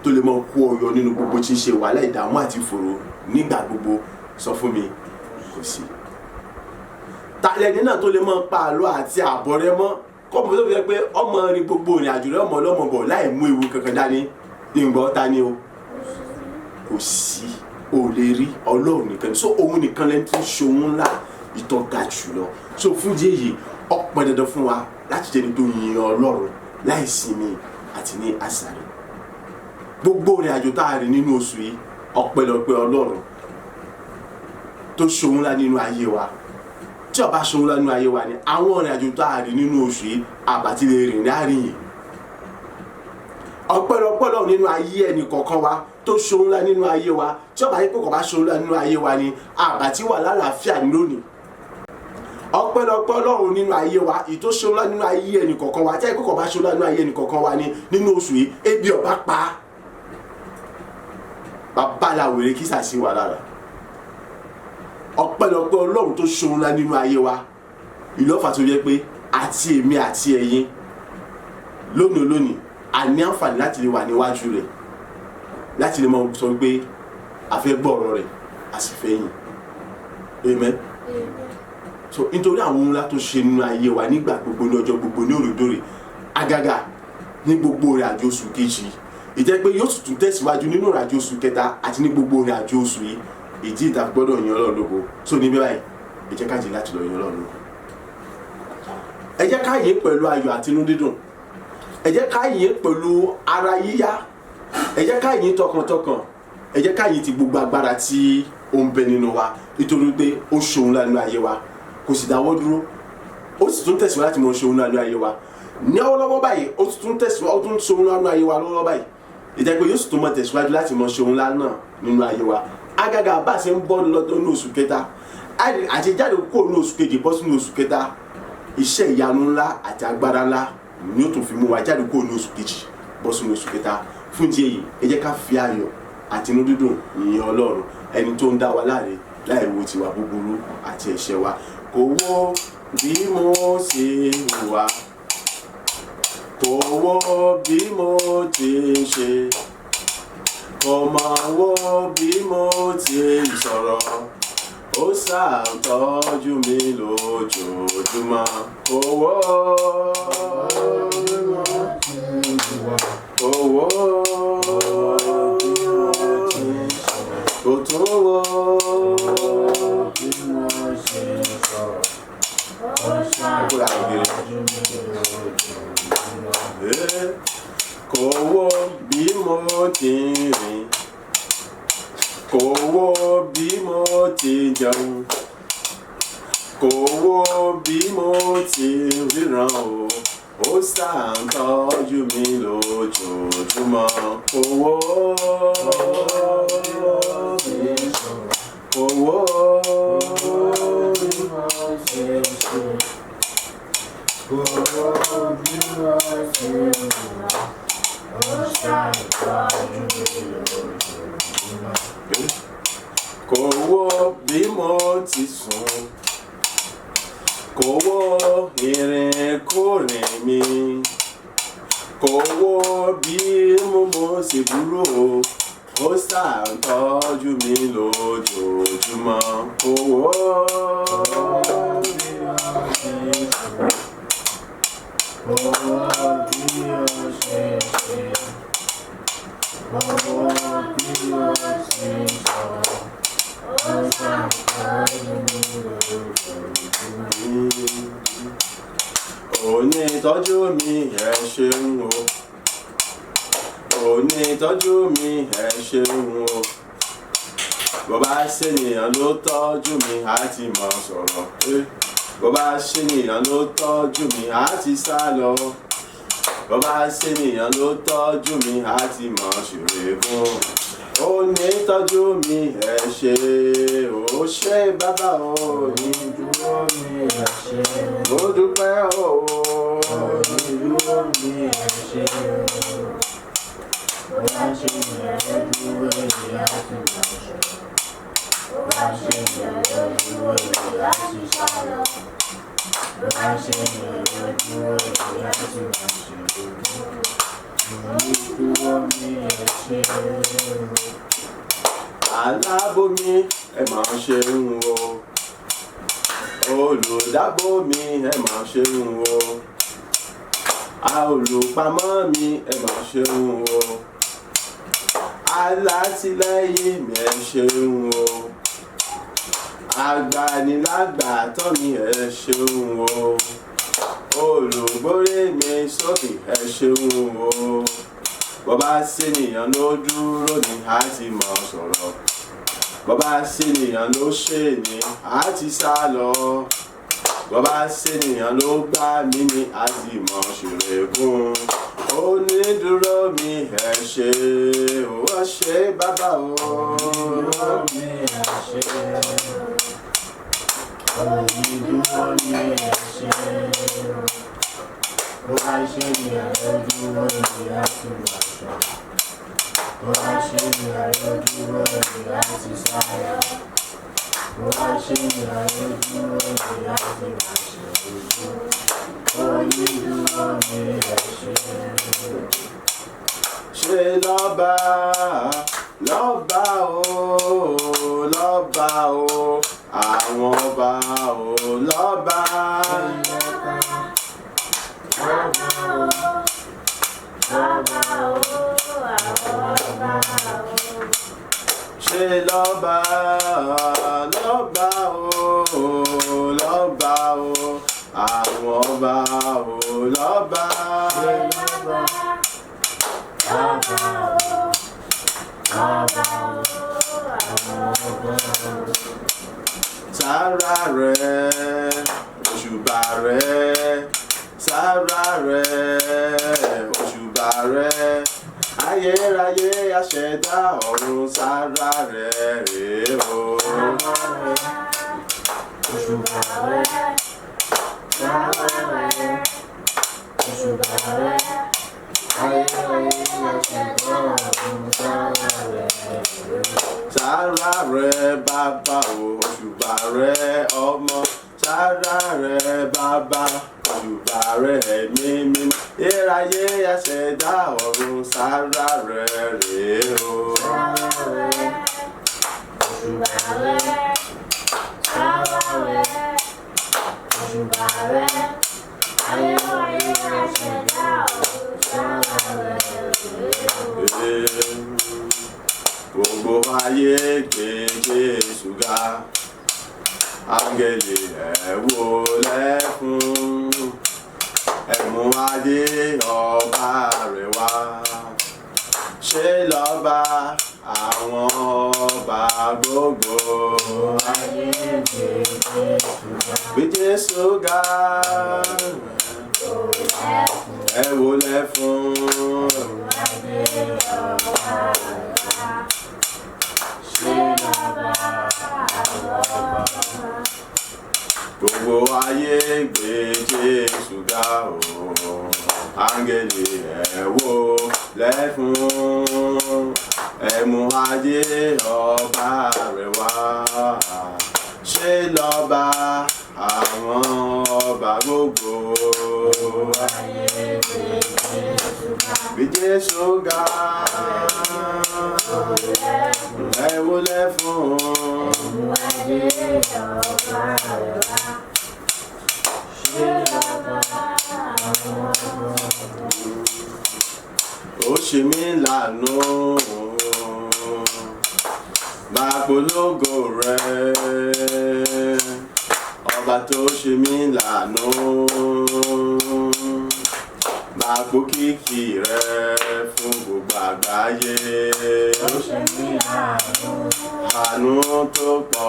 tó lè mọ kó ọyọ nínú gbogbo tí ń ṣe wàhálà, ìdààmú àti ìfòòró nígbà gbogbo? Sọ fún mi. Kò sí. Ta lẹni náà tó lè mọ pa àlọ́ àti àbọ̀ rẹ mọ́, kọ́mọ tó fi jẹ́ pé ọmọ rin gbogbo ìrìn àjò rẹ, ọmọ ọlọ́mọ bọ̀ láì mú ewu kankan dání? Ìgbọ́ ta ni o? Kò sí, o lè rí. Ọlọ́run nìkan. So òun nìkan lẹni tó ń ṣe ohun ńlá ìtọ́ ga jùlọ. So fún díẹ̀ yìí, ó pọn dandan fún wa láti jẹ́ni tó yin Ọlọ́run láì sinmi àti ní àsàrè. Gbogbo ìrìn àjò tá a rìn nínú oṣù yìí, ọpẹ́lọpẹ́ Ọlọ́run tó ṣe ohun ńlá nínú ayé wa. Tí ó bá ṣe ohun ńlá nínú ayé wa ni, àwọn ìrìn àjò tá a rìn nínú oṣù yìí, àbàtì lè rìn láàrin yìí. Ọpẹ́lọpẹ́ Ọlọ́run nínú ayé ẹnì kọ̀ọ̀kan wa tó ṣe ohun ńlá nínú ayé wa. Tí ó bá yẹ pé kò bá ṣe ohun ńlá nínú ayé wa ni, àbàtì wà lálàáfíà lónìí. Ọpẹ́lọpẹ́ Ọlọ́run nínú ayé wa ìtó ṣe ohun ńlá nínú ayé ẹnì kọ̀ọ̀kan wa. Tí ẹ pé kò bá ṣe ohun ńlá nínú ayé ẹnì kọ̀ọ̀kan wa ni nínú oṣù yìí, ebi ọba pa bàbá la wèrè kí sàṣì wà lára. Ọpẹ́lọpẹ́ Ọlọ́run tó ṣe ohun ńlá nínú ayé wa, ìlọ́fà tó yẹ pé àti èmi àti ẹ̀yin lónìí lónìí, a ní àǹfààní láti lè wà níwájú rẹ̀, láti lè mọ sọ pé a fẹ́ gbọ́ ọ̀rọ̀ rẹ̀, a sì fẹ́ yìn. Amen. So nítorí àwọn ohun ńlá tó ṣe nínú ayé wa nígbà gbogbo, ní ọjọ́ gbogbo, ní òrèdóòrè, àgàgà ní gbogbo ìrìn àjò oṣù kejì, ìjẹ́ pé yóò sì tún tẹ̀síwájú nínú ìrìn àjò oṣù kẹta àti ní gbogbo ìrìn àjò oṣù yìí, ìdí ìta gbọ́dọ̀ yan Ọlọ́run lógo. So níbí báyìí, ẹ jẹ́ ká jẹ́ láti lọ yan Ọlọ́run lógo. Ẹ jẹ́ ká yìn pẹ̀lú ayọ̀ àti inú dídùn. Ẹ jẹ́ ká yìn pẹ̀lú ara yíyá. Ẹ jẹ́ ká yìn tọkàntọkàn. Ẹ jẹ́ ká yìn ti gbogbo agbára tí ó ń bẹ nínú wa, nítorí pé ó ṣòun ńlá nínú ayé wa, kò sì dáwọ́ dúró, ó sì tún tẹ̀síwájú láti mọ ṣòun ńlá nínú ayé wa ní ọwọ́lọ́wọ́ báyìí. Ó tún tẹ̀síwájú, ó tún ṣòun ńlá nínú ayé wa lọ́wọ́ báyìí, ìjẹ́ pé yóò sì tún mọ tẹ̀síwájú láti mọ ṣòun ńlá náà nínú ayé wa, àgàgà bá a ṣe ń bọ́ lọ́dún ní oṣù kẹta àti jáde kúrò ní oṣù kejì bọ́ sínú oṣù kẹta. Iṣẹ́ ìyanu ńlá àti agbára ńlá ni ó tún fi mú wa jáde kúrò ní oṣù kejì bọ́ sínú oṣù kẹta. Fún ìdí èyí, ẹ jẹ́ ká fi ayọ̀ àti inú dídùn yìn Ọlọ́run, ẹni tó ń dá wa láre láì wo tiwa búburú àti ẹ̀ṣẹ̀ wa. Kò wo bí mo ṣe hùwà, kò wo bí mo ti ń ṣe, kò mà wo bí mo ti ń sọ̀rọ̀, ó ṣàtọ́jú mi lójoojúmọ́. Kò wo, kò wo, kò tún wo Bí mo ṣe ń sọ̀rọ̀, ó Kó ra ògiri. ṣàtọ́jú mi lójoojúmọ́. Kò wo bí mo ti ń rìn. Kò wo bí mo ti jẹun, kò wo bí mo ti ríran o, ó ṣáà ń tọ́jú mi lójoojúmọ́. Kò wo, kò wo, kò wo bí mo ti sùn, kò wo ìrìnkúrìn mi, kò wo bí mo ṣe dúró o, ó ṣáà ń tọ́jú mi lójoojúmọ́. Kò wo, Onítọ́jú mi, ẹ ṣeun o. Onítọ́jú mi, ẹ ṣeun o. Bó bá ṣènìyàn ló tọ́jú mi, á ti mọ̀ sọ̀rọ̀. Bó bá ṣènìyàn ló tọ́jú mi, á ti sá lọ. Bó bá ṣènìyàn ló tọ́jú mi, á ti mọ̀ ṣèrègùn. Onítọ́jú mi, ẹ ṣe o, ṣé bàbá o. Onídúró mi, ẹ ṣé. Mo dúpẹ́ o. Onídúró mi, ẹ ṣé. Bó bá ṣe ènìyàn ló dúró, ènìyàn á ti máa sọ̀rọ̀. Bó bá ṣe ènìyàn ló dúró, ènìyàn á ti sá lọ. Bó bá ṣe ènìyàn ló dúró, ènìyàn á ti máa ṣèrègùn. Onídúró mi, ẹ ṣé. Aláàbò mi, ẹ máa ṣeun o. Olùdábò mi, ẹ máa ṣeun o. Olùpamọ́ mi, ẹ máa ṣeun o. Alátìlẹ́yìn mi, ẹ ṣeun o. Agbanilágbàtọ́ mi, ẹ ṣeun o. Olùgbórí mi sókè, ẹ ṣeun o. Bó bá ṣènìyàn ló dúró ni, á ti mọ̀ sọ̀rọ̀. Bó bá ṣènìyàn ló ṣe ni, á ti sá lọ. Bó bá ṣènìyàn ló gbá mi ni, á ti mọ̀ ṣèrègùn. Onídúró mi, ẹ ṣé o, ẹ ṣé bàbá o. Onídúró mi, ẹ ṣé. Onídúró mi, ẹ ṣé. Bó bá ṣe ènìyàn ló dúró, ènìyàn á ti máa sọ̀rọ̀. Bó bá ṣe ènìyàn ló dúró, ènìyàn á ti sá lọ. Bó bá ṣe ènìyàn ló dúró, ènìyàn á ti máa ṣèrègùn. Onídúró mi, ẹ ṣé. Ṣe lọ́ba, lọ́ba o, lọ́ba o, àwọn ọba o, lọ́ba. Ṣe lọ́ba, lọ́ba o, lọ́ba o, àwọn ọba o, lọ́ba. Sára rẹ̀, òṣùbà rẹ̀, sára rẹ̀, òṣùbà rẹ̀, ayérayé aṣẹ̀dá ọ̀run, sára rẹ̀ rèé o. Òṣùbà rẹ̀, sára rẹ̀, òṣùbà rẹ̀, ayérayé aṣẹ̀dá ọ̀run, sára rẹ̀ rèé. Sára rẹ̀ bàbá o, òṣùbà rẹ̀ ọmọ, sára rẹ̀ bàbá, òṣùbà rẹ̀ ẹ̀mí mímọ́, ayérayé aṣẹ̀dá ọ̀run, sára rẹ̀ rèé o. Sára rẹ̀, òṣùbà rẹ̀, sára rẹ̀, òṣùbà rẹ̀, ayérayé aṣẹ̀dá ọ̀run, sára rẹ̀ rèé o. Gbogbo ayé gbé Jésù ga, áńgẹ́lì ẹ wólẹ̀ fún, ẹ mú adé ọba rẹ̀ wá. Ṣé lọ́ba àwọn ọba gbogbo. Gbé Jésù ga, ẹ wólẹ̀ fún. Gbogbo ayé gbé Jésù ga o, áńgẹ́lì ẹ wólẹ̀ fún. Ẹ mú adé ọba rẹ̀ wá, ṣé lọ́ba àwọn ọba gbogbo. Gbé Jésù ga, ẹ wólẹ̀ fún. Ó ṣe mí lànà, máa polongo rẹ̀, ọba tó ṣe mí lànà, máa gbókìkí rẹ̀ fún gbogbo àgbáyé. Ó ṣe mí àánú tó pọ̀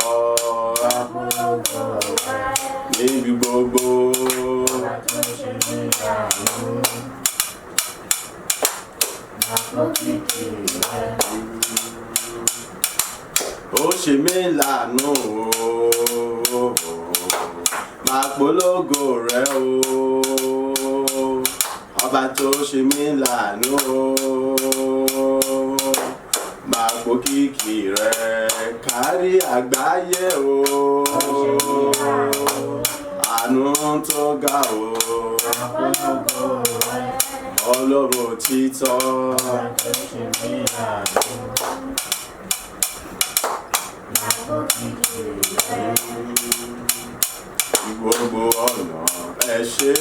níbi gbogbo. Ó ṣe mí lànà o, máa polongo rẹ̀ o, ọba tó ṣe mí lànà o, máa gbókìkí rẹ̀ kárí àgbáyé o, àánú tó ga o, Ọlọ́run òtítọ́. Ní gbogbo ọ̀nà ẹ ṣé,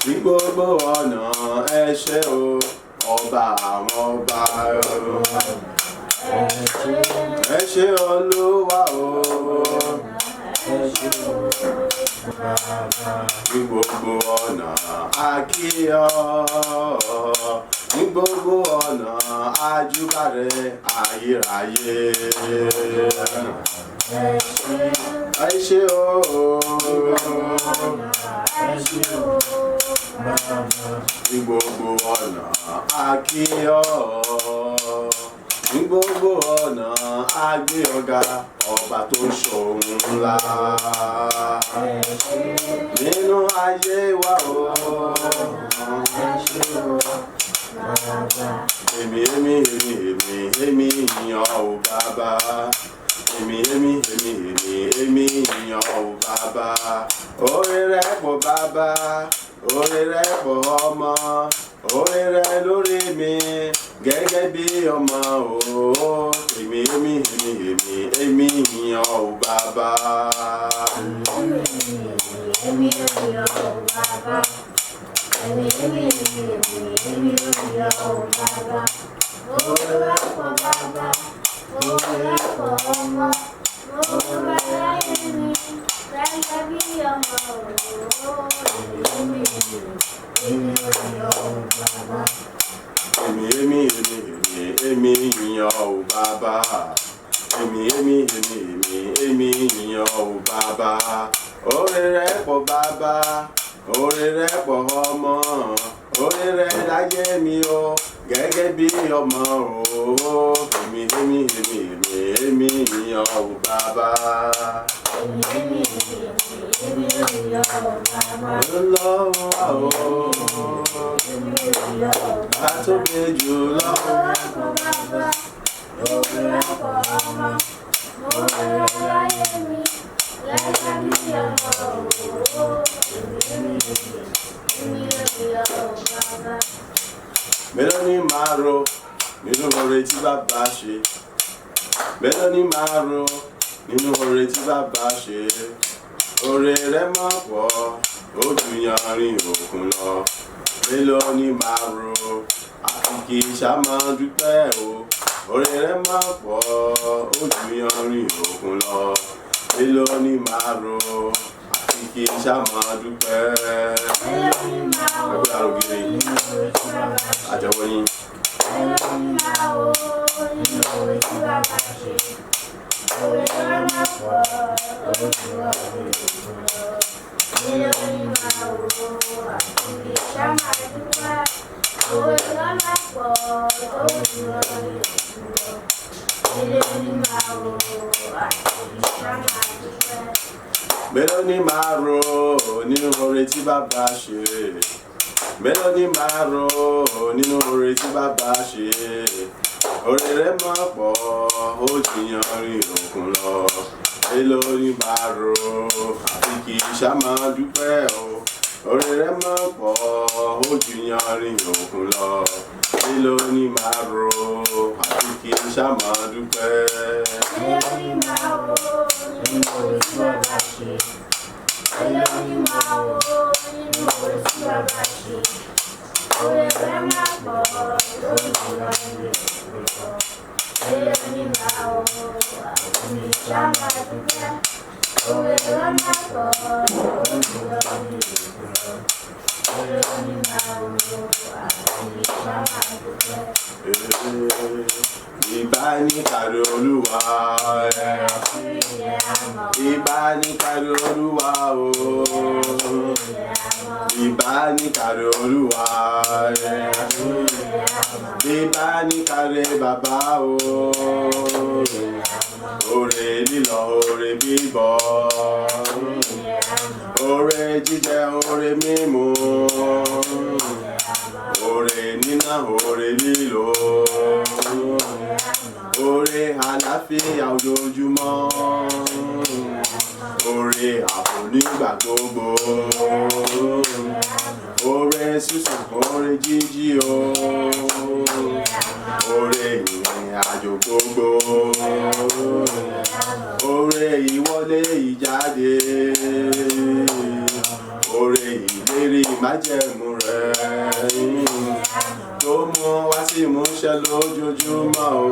ní gbogbo ọ̀nà ẹ ṣé o, ọba àwọn ọba o. Ẹ ṣé Olúwa o, ní gbogbo ọ̀nà a kí ọ, ní gbogbo ọ̀nà a júbà rẹ ayérayé. Ẹ ṣé o. Ní gbogbo ọ̀nà a kí ọ, ní gbogbo ọ̀nà a gbé ọ ga, ọba tó ń ṣohun ńlá nínú ayé wa o. Èmi èmi èmi èmi èmi yìn ọ́ o bàbá. Èmi èmi èmi èmi èmi yìn ọ́ o bàbá. Oore rẹ pọ̀ bàbá, oore rẹ pọ̀ ọmọ, oore rẹ lórí mi gẹ́gẹ́ bí ọmọ o. Èmi èmi èmi èmi èmi yìn ọ́ o bàbá. Èmi yìn ọ́ o bàbá. Èmi èmi èmi èmi èmi yìn ọ́ o bàbá. Oore rẹ pọ̀ bàbá, oore rẹ pọ̀ ọmọ, oore rẹ láyé mi gẹ́gẹ́ bí ọmọ o. Èmi èmi èmi yìn ọ́ o bàbá. Èmi èmi èmi èmi èmi yìn ọ́ o bàbá. Èmi èmi èmi èmi èmi yìn ọ́ o bàbá. Oore rẹ pọ̀ bàbá, oore rẹ pọ̀ ọmọ, oore rẹ láyé mi o gẹ́gẹ́ bí ọmọ o. Èmi èmi èmi èmi èmi yìn ọ́ o bàbá. Èmi èmi èmi èmi yìn ọ́ o bàbá. Ọlọ́run wa o, Èmi yìn ọ́ o bàbá. a tóbi jù lọ. Oore rẹ pọ̀ bàbá, oore rẹ pọ̀ ọmọ, oore rẹ láyé mi gẹ́gẹ́ bí ọmọ o. Èmi èmi èmi èmi yìn ọ́ o bàbá. Mélòó ni màá rò nínú oore tí bàbá ṣe? Mélòó ni màá rò nínú oore tí bàbá ṣe? Oore rẹ̀ máa pọ̀, ó ju yanrìn òkun lọ. Mélòó ni màá rò àfi kì í ṣá máa dúpẹ́ o. Oore rẹ̀ máa pọ̀, ó ju yanrìn òkun lọ. Mélòó ni màá rò àfi kì í ṣá máa dúpẹ́. Mélòó ni màá rò Ẹgbẹ́ àrògìrì nínú oore tí bàbá ṣe? àtẹ̀wọ́ yín. Mélòó ni màá wò nínú oore tí bàbá ṣe? Oore rẹ̀ máa pọ̀ tó jù ọ̀rẹ́ òkun lọ. Mélòó ni màá wò àfi kí ṣá máa dúpẹ́? Oore rẹ̀ máa pọ̀ tó jù ọ̀rẹ́ òkun lọ. Mélòó ni màá wò àfi kí ṣá máa dúpẹ́? Mélòó ni màá rò nínú oore tí bàbá ṣe? Mélòó ni màá rò nínú oore tí bàbá ṣe? Oore rẹ̀ máa pọ̀, ó jìyàn rìn òkun lọ. Mélòó ni màá rò àfi kì í ṣá máa dúpẹ́ o? Oore rẹ̀ máa pọ̀, ó jìyàn rìn òkun lọ. Mélòó ni màá rò àfi kì í ṣá máa dúpẹ́? Mélòó ni màá wò nínú oore tí bàbá ṣe? Mélòó ni màá wò nínú oore tí bàbá ṣe? Oore rẹ̀ máa pọ̀ tó jù ọ̀rẹ́ òkun lọ. Mélòó ni màá wò àfi kí ṣá máa dúpẹ́? Oore rẹ̀ máa pọ̀ tó jù ọ̀rẹ́ òkun lọ. Mélòó ni màá wò àfi kí ṣá máa dúpẹ́? Ìbá ní kárí Olúwa ẹ̀. Ilẹ̀ àmọ́, Ìbá ní kárí Olúwa o. ilẹ̀ àmọ́, Ìbá ní kárí Olúwa ẹ̀. ilẹ̀ àmọ́, Ìbá ní kárí bàbá o. Oore lílọ, oore bíbọ̀. ilẹ̀ àmọ́, Oore jíjẹ, oore mímu. Oore níná, oore lílò. Oore àlàáfíà ojoojúmọ́. Oore ààbò nígbà gbogbo. Oore sísùn, oore jíjí o. Oore ìrìn àjò gbogbo. Oore ìwọlé ìjáde. Oore ìlérí májẹ̀mú rẹ̀ tó mú wá sí ìmúṣẹ lójoojúmọ́ o.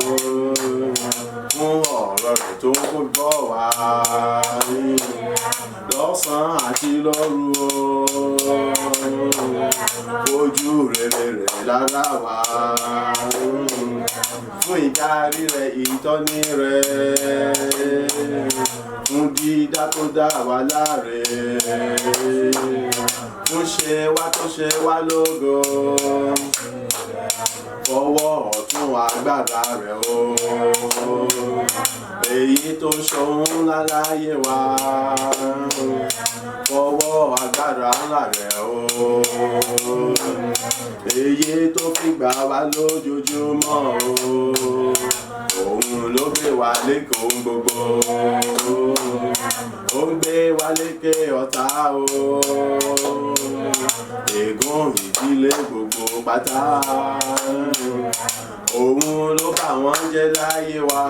Fún ọ̀rọ̀ rẹ̀ tó ń kó bọ̀ wá lọ́sàn-án àti lóru o. Ojú rere rẹ̀ lára wa. Fún ìdarí rẹ̀, ìtọ́ni rẹ̀. Fún dídá tó dá wa láre. Fún ṣe wá tó ṣe wá lógo. Fọwọ́ ọ̀tún agbára rẹ̀ o. Èyí tó ṣohun ńlá láyé wa. Fọwọ́ agbára ńlá rẹ̀ o. Èyí tó fi gbà wá lójoojúmọ́ o. Òun ló gbé wa lékè ohun gbogbo. Ó ń gbé wa lékè ọ̀tá o. Ègún ìdílé gbogbo pátá. Òun ló bà wọ́n jẹ́ láyé wa.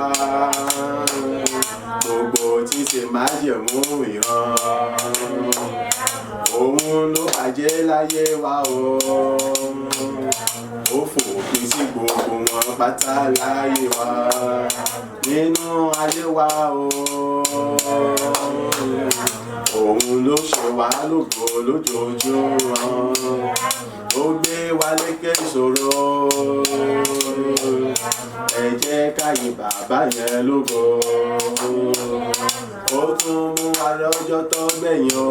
Gbogbo tí ṣe májẹ̀mú ìran. Òun ló bàjẹ́ láyé wa o. Ó fòpin sí gbogbo wọn pátá láyé wa. Nínú ayé wa o. Òun ló ṣe wá lógo lójoojúmọ́. Ó gbé wa lékè ìṣòro. Ẹ jẹ́ ká yìn bàbá yẹn lógo. Ó tún mú wa lọ́jọ́ tó gbẹ̀yìn o.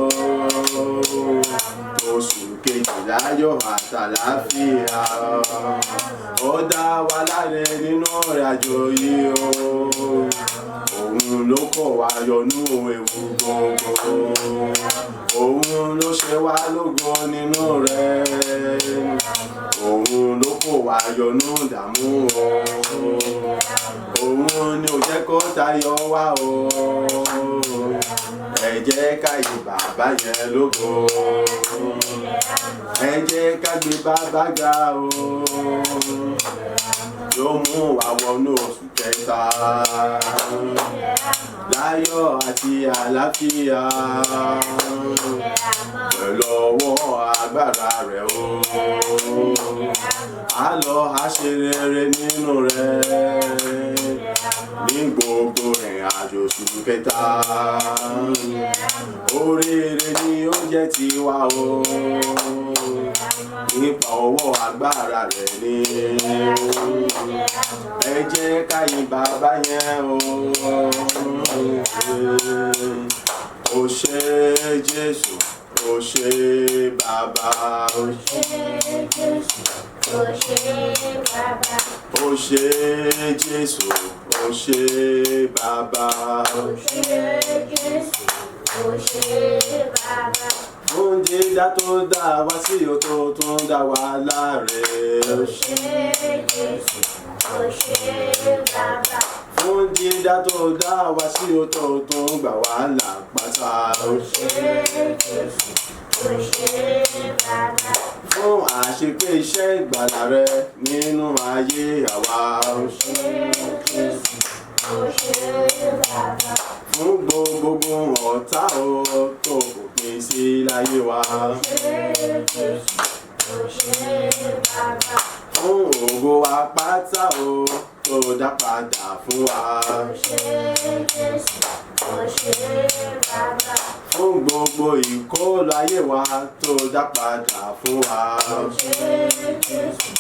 Oṣù kejìlá yóò àtàláfíà. Ó dá wa láre nínú ìrìnàjò yìí o. Òun ló kọ̀ wá yọnú ewu gbogbo. Òun ló ṣe wá lógo nínú rẹ̀. Òun ló kó wa yọnú ìdààmú o. Òun ni ò jẹ́ kó tayọ wá o. Ẹ jẹ́ ká yìn bàbá yẹn lógo. Ẹ jẹ́ ká gbé bàbá ga o. Ló mú wa wọnú oṣù kẹta. Láyọ̀ àti àlàáfíà. Pẹ̀lú ọwọ́ agbára rẹ̀ o. A lọ a ṣe rere nínú rẹ̀. Ní gbogbo ìrìn ìrìn àjò oṣù kẹta. Oríire ni ó jẹ́ tiwa o, nípa ọwọ́ agbára rẹ̀ ni. Ẹ jẹ́ ká yìn bàbá yẹn o. Ó ṣé Jésù, ó ṣé bàbá. Ó ṣé Jésù, ó ṣé bàbá. Ó ṣé Jésù, ó ṣé bàbá. Ó ṣé Jésù, ó ṣé bàbá. Fún dídá tó dá wa sí o tó tún dá wa láre. Ó ṣé Jésù, ó ṣé bàbá. Fún dídá tó dá wa sí o tó tún gbà wá là pátá. Ó ṣé Jésù, ó ṣé bàbá. Fún àṣepé iṣẹ́ ìgbàlà rẹ nínú ayé àwa. Ó ṣé Jésù, ó ṣé bàbá. Fún gbogbo ọ̀tá o tó fòpin sí láyé wa. Ó ṣé Jésù, ó ṣé bàbá. Fún ògo wa pátá o tó dá padà fún wa. Ó ṣé Jésù, ó ṣé bàbá. Fún gbogbo ìkólọ ayé wa tó dá padà fún wa. Ó ṣé Jésù,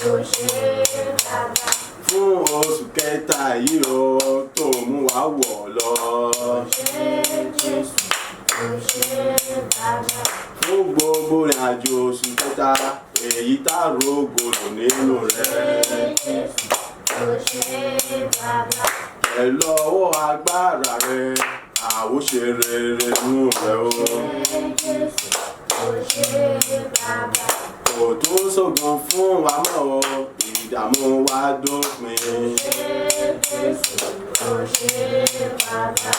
ó ṣé bàbá. Fún oṣù kẹta yìí o tó mú wa wọ̀ lọ. Ó ṣé Jésù, ó ṣé bàbá. Fún gbogbo ìrìn àjò oṣù kẹta èyí tá a rògbòdò nínú Ó ṣé rẹ̀. Jésù, ó ṣé bàbá. Pẹ̀lú ọwọ́ agbára rẹ̀ àwòṣe rere nú rẹ̀ o. Ó ṣé Jésù, ó ṣé bàbá. Kò tún sógun fún wa mọ́ o, ìdààmú wa dópin. Ó ṣé Jésù, ó ṣé bàbá.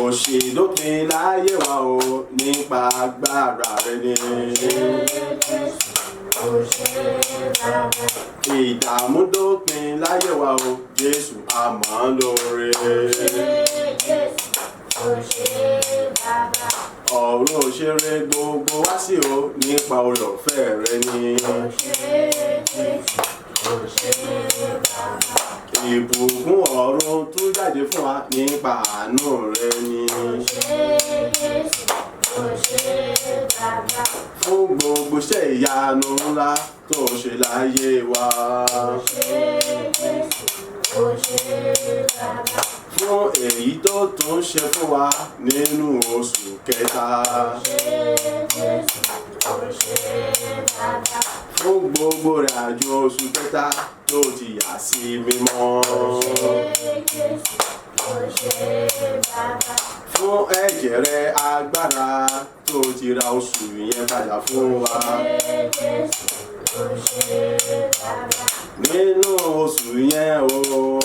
Òṣì dópin láyé wa o nípa agbára rẹ̀ ni. Ó ṣé Jésù, ó ṣé bàbá. Ìdààmú dópin láyé wa o, Jésù a mọ̀ ọ́n lóore. Ó ṣé Jésù, ó ṣé bàbá. Ọ̀run òṣèré gbogbo wá sí o nípa oore ọ̀fẹ́ rẹ ni. Ó ṣé Jésù, ó ṣé bàbá. Ìbùkún ọ̀run tún jáde fún wa nípa àánú rẹ ni. Ó ṣé Jésù, ó ṣé bàbá. Fún gbogbo iṣẹ́ ìyanu ńlá tó ṣe láyé wa. Ó ṣé Jésù, ó ṣé bàbá. Fún èyí tó tún ṣe fún wa nínú oṣù kẹta. Ó ṣé Jésù, ó ṣé bàbá. Fún gbogbo rẹ̀ àjò oṣù kẹta tó ti yà sí mímọ́. Ó ṣé Jésù, ó ṣé bàbá. Fún ẹ̀jẹ̀ rẹ agbára tó ti ra oṣù yẹn padà fún wa. Ó ṣé Jésù, ó ṣé bàbá. Nínú oṣù yẹn o,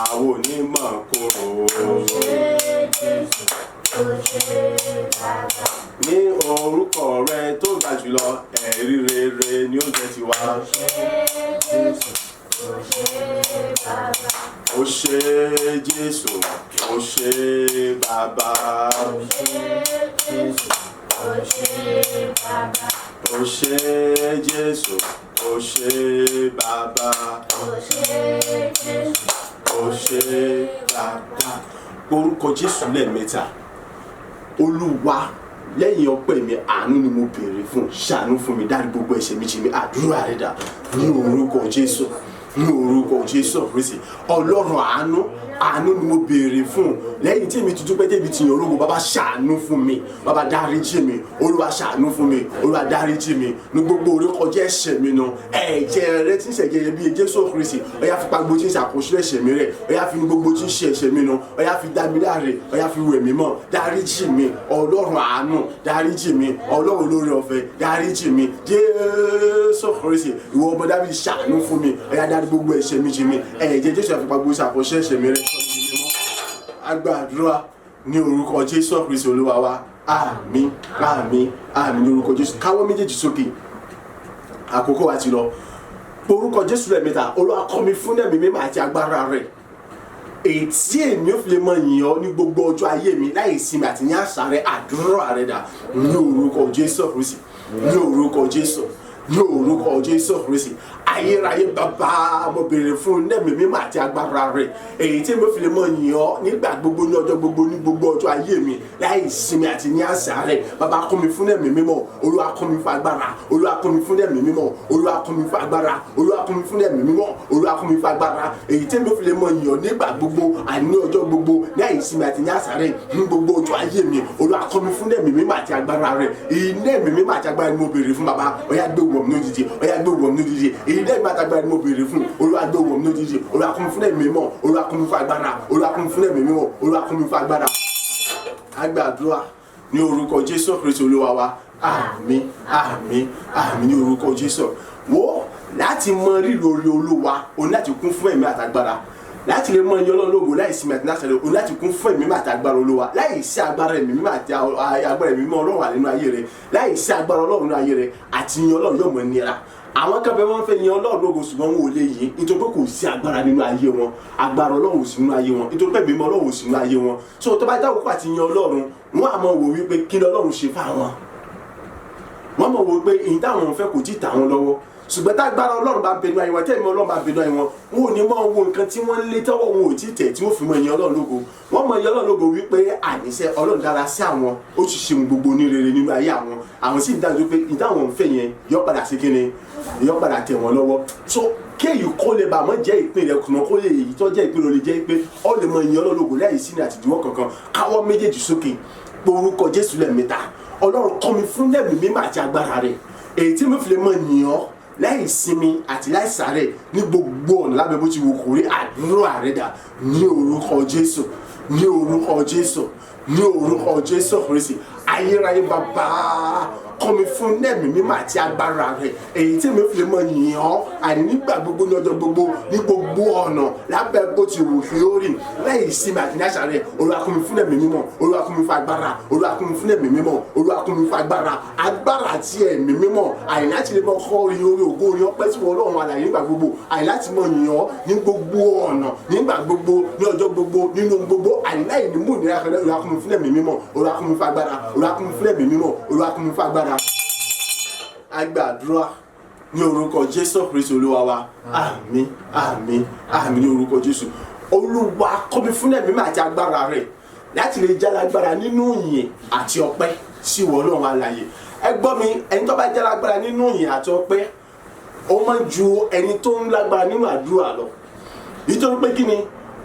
àwọn onímọ̀ kòrò. Ó ṣé Jésù, ó ṣé bàbá. Ní orúkọ rẹ tó ga jùlọ, ẹ̀rí rere ni ó jẹ́ tiwa. Ó ṣé Jésù, ó ṣé bàbá. Ó ṣé Jésù, ó ṣé bàbá. Ó ṣé Jésù, ó ṣé bàbá. Ó ṣé Jésù, ó ṣé bàbá. Ó ṣé Jésù, Ó ṣé bàbá. Orúkọ Jésù lẹ́ẹ̀mẹ́ta. Olúwa, lẹ́yìn ọpẹ́ mi, àánú ni mo béèrè fún. Ṣàánú fún mi, dárí gbogbo ẹ̀ṣẹ̀ mi jì mí. Àdúrà rẹ̀ dà ní orúkọ Jésù. Ní orúkọ Jésù Kristi. Ọlọ́run àánú, àánú ni mo béèrè fún. Lẹ́yìn tí èmi ti dúpẹ́ tèmi ti yàn ológo, bàbá ṣàánú fún mi. Bàbá dáríjì mi. Olúwa ṣàánú fún mi. Olúwa dáríjì mi. Ní gbogbo orékọjá ẹ̀ṣẹ̀ mi nù. Ẹ̀jẹ̀ rẹ tí ń ṣẹ̀jẹ̀ iyebíye Jésù Kristi. Ó yá fi pa gbogbo tí ń ṣàkóso ẹ̀ṣẹ̀ mi rẹ̀. Ó yá fi nu gbogbo tí ń ṣe ẹ̀ṣẹ̀ mi nù. Ó yá fi dá mi láre. Ó yá fi wẹ̀ mí mọ́. Dáríjì mi. Ọlọ́run àánú. Dáríjì mi. Ọlọ́run olóore ọ̀fẹ́. Dáríjì mi. Jésù Kristi. Ìwọ ọmọ Dáfídì ṣàánú fún mi. Ó yá dárí gbogbo ẹ̀ṣẹ̀ mi jì mí. Ẹ̀jẹ̀ Jésù á fi pa gbogbo ṣàkóso ẹ̀ṣẹ̀ mi rẹ̀. Sọ mi di mímọ́. A gbàdúrà ní orúkọ Jésù Kristi Olúwa wa. Àmín, àmín, àmín ní orúkọ Jésù. Káwọ́ méjèèjì sókè. Àkókò wa ti lọ. Orúkọ Jésù lẹ́ẹ̀mẹ́ta. Olúwa kọ́ mi fún ẹ̀mí mímọ́ àti agbára rẹ̀. Èyí tí èmi ò fi lè mọ yìn ọ́ ní gbogbo ọjọ́ ayé mi láì sinmi àti ní àṣà rẹ̀ àdúrà rẹ̀ dà ní orúkọ Jésù Kristi. Ní orúkọ Jésù. Ní orúkọ Jésù Kristi. Ayérayé bàbá, mo béèrè fún ẹ̀mí mímọ́ àti agbára rẹ̀, èyí tí mo fi lè mọ yìn ọ́ nígbà gbogbo, ní ọjọ́ gbogbo, ní gbogbo ọjọ́ ayé mi, láì sinmi àti ní àṣà rẹ̀. Bàbá, kún mi fún ẹ̀mí mímọ́. Olúwa, kún mi fún agbára. Olúwa, kún mi fún ẹ̀mí mímọ́. Olúwa, kún mi fún agbára. Olúwa, kún mi fún ẹ̀mí mímọ́. Olúwa, kún mi fún agbára, èyí tí mo fi lè mọ yìn ọ́ nígbà gbogbo, àní ní ọjọ́ gbogbo, ní àìsinmi àti ní àṣà rẹ̀, ní gbogbo ọjọ́ ayé mi. Olúwa, kún mi fún ẹ̀mí mímọ́ àti agbára rẹ̀. Iná ẹ̀mí mímọ́ àti agbára ni mo béèrè fún. Bàbá, ó yá, gbé wọ̀ mí lójijì. Ó yá, gbé wọ̀ mí lójijì. Iná ẹ̀mí àti agbára ni mo béèrè fún. Olúwa, gbé wọ̀ mí lójijì. Olúwa, kún mi fún ẹ̀mí mímọ́. Olúwa, kún mi fún agbára. Olúwa, kún mi fún ẹ̀mí mímọ́. Olúwa, kún mi fún agbára. Agbàdúrà ní orúkọ Jésù Kristu Olúwa wa. Àmín, àmín, àmín ní orúkọ Jésù. Wo, láti mọ rírì orí Olúwa, o ní láti kún fún ẹ̀mí àtàgbára. Láti lè mọ iye Ọlọ́run lógo láì sinmi àti láti o ní láti kún fún ẹ̀mí àti agbára Olúwa. Láì sí agbára ẹ̀mí mímọ́ àti agbára ẹ̀mí mímọ́ Ọlọ́run wà nínú ayé rẹ, láì sí agbára Ọlọ́run nínú ayé rẹ, àti yin Ọlọ́run yóò mọ nira. Àwọn kan bẹ, wọ́n fẹ́ yin Ọlọ́run lógo, ṣùgbọ́n wọn ò lè yìn, nítorí pé kò sí agbára nínú ayé wọn. Agbára Ọlọ́run ò sí nínú ayé wọn, nítorí pé ẹ̀mí mímọ́ Ọlọ́run ò sí nínú ayé wọn. So tó bá dáwọ́ kó àti yin Ọlọ́run, wọ́n á mọ̀ wò wípé kí ni Ọlọ́run ṣe fáwọn. Wọ́n mọ̀ wò pé ìyìn táwọn fẹ́ kò tí ì tà wọ́n lọ́wọ́. Ṣùgbọ́n tágbára Ọlọ́run bá bẹnu ayé wọn, tẹ́ẹ̀mí Ọlọ́run bá bẹnu ayé wọn, wọn ò ní mọ̀ wo nǹkan tí wọ́n ń lé tọ́wọ́ wọn ò tí tẹ̀ tí wọ́n fi mọ ìyìn Ọlọ́run lógo. Wọ́n mọ ìyìn Ọlọ́run lógo wípé àníṣe Ọlọ́run dára sí àwọn, ó ti ṣe ohun gbogbo ní rere nínú ayé àwọn. Àwọn sì ń dájú pé ìyìn táwọn ń fẹ́ yẹn yọ padà sí kíni, yọ padà tẹ̀ wọ́n lọ́wọ́. So kéyìí kó lè bá mọ́ jẹ́ ìpín rẹ̀ kùnà, kó lè èyí tó jẹ́ ìpín rẹ̀ lè jẹ́ pé ó lè mọ ìyìn Ọlọ́run lógo láì sí ní àtìdíwọ́ kankan. Káwọ́ méjèèjì sókè, orúkọ Jésù lẹ́ẹ̀mẹ́ta. Ọlọ́run, kọ́ mi fún lẹ́mìí mímọ́ àti agbára rẹ̀, èyí tí mo fi lè mọ yìn ọ́ láì sinmi àti láì sáré ní gbogbo ọ̀nà lábẹ́ bó ti wù kó rí. Àdúrà rẹ̀ dà ní orúkọ Jésù, ní orúkọ Jésù, ní orúkọ Jésù Kristi. Ayérayé bàbá, kọ́ mi fún lẹ́mìí mímọ́ àti agbára rẹ̀, èyí tí mi fi lè mọ yìn ọ́, àní nígbà gbogbo, ní ọjọ́ gbogbo, ní gbogbo ọ̀nà lábẹ́ bó ti wù kí ó rìn, láì sinmi àti ní àṣà rẹ̀. Olúwa, kún mi fún ẹ̀mí mímọ́. Olúwa, kún mi fún agbára. Olúwa, kún mi fún ẹ̀mí mímọ́. Olúwa, kún mi fún agbára, agbára àti ẹ̀mí mímọ́, àyè láti lè mọ kọ́ orin orí ògo, orin ọpẹ́ sí Ọlọ́run alààyè nígbà gbogbo, àyè láti mọ yìn ọ́ ní gbogbo ọ̀nà, nígbà gbogbo, ní ọjọ́ gbogbo, nínú gbogbo, àyè láì ní mú ìnira kan. Olúwa, kún mi fún ẹ̀mí mímọ́. Olúwa, kún mi fún agbára. Olúwa, kún mi fún ẹ̀mí mímọ́. Olúwa, kún mi fún agbára. Agbàdúrà ní orúkọ Jésù Kristu Olúwa wa. Àmín, àmín, àmín ní orúkọ Jésù. Olúwa, kọ́ mi fún ẹ̀mí àti agbára rẹ̀ láti lè jálágbára nínú ìyìn àti ọpẹ́ sí ìwọ Ọlọ́run alààyè. Ẹ gbọ́ mi, ẹni tó bá jálágbára nínú ìyìn àti ọpẹ́, ó máa ń ju ẹni tó ń lágbára nínú àdúrà lọ. Nítorí pé kí ni?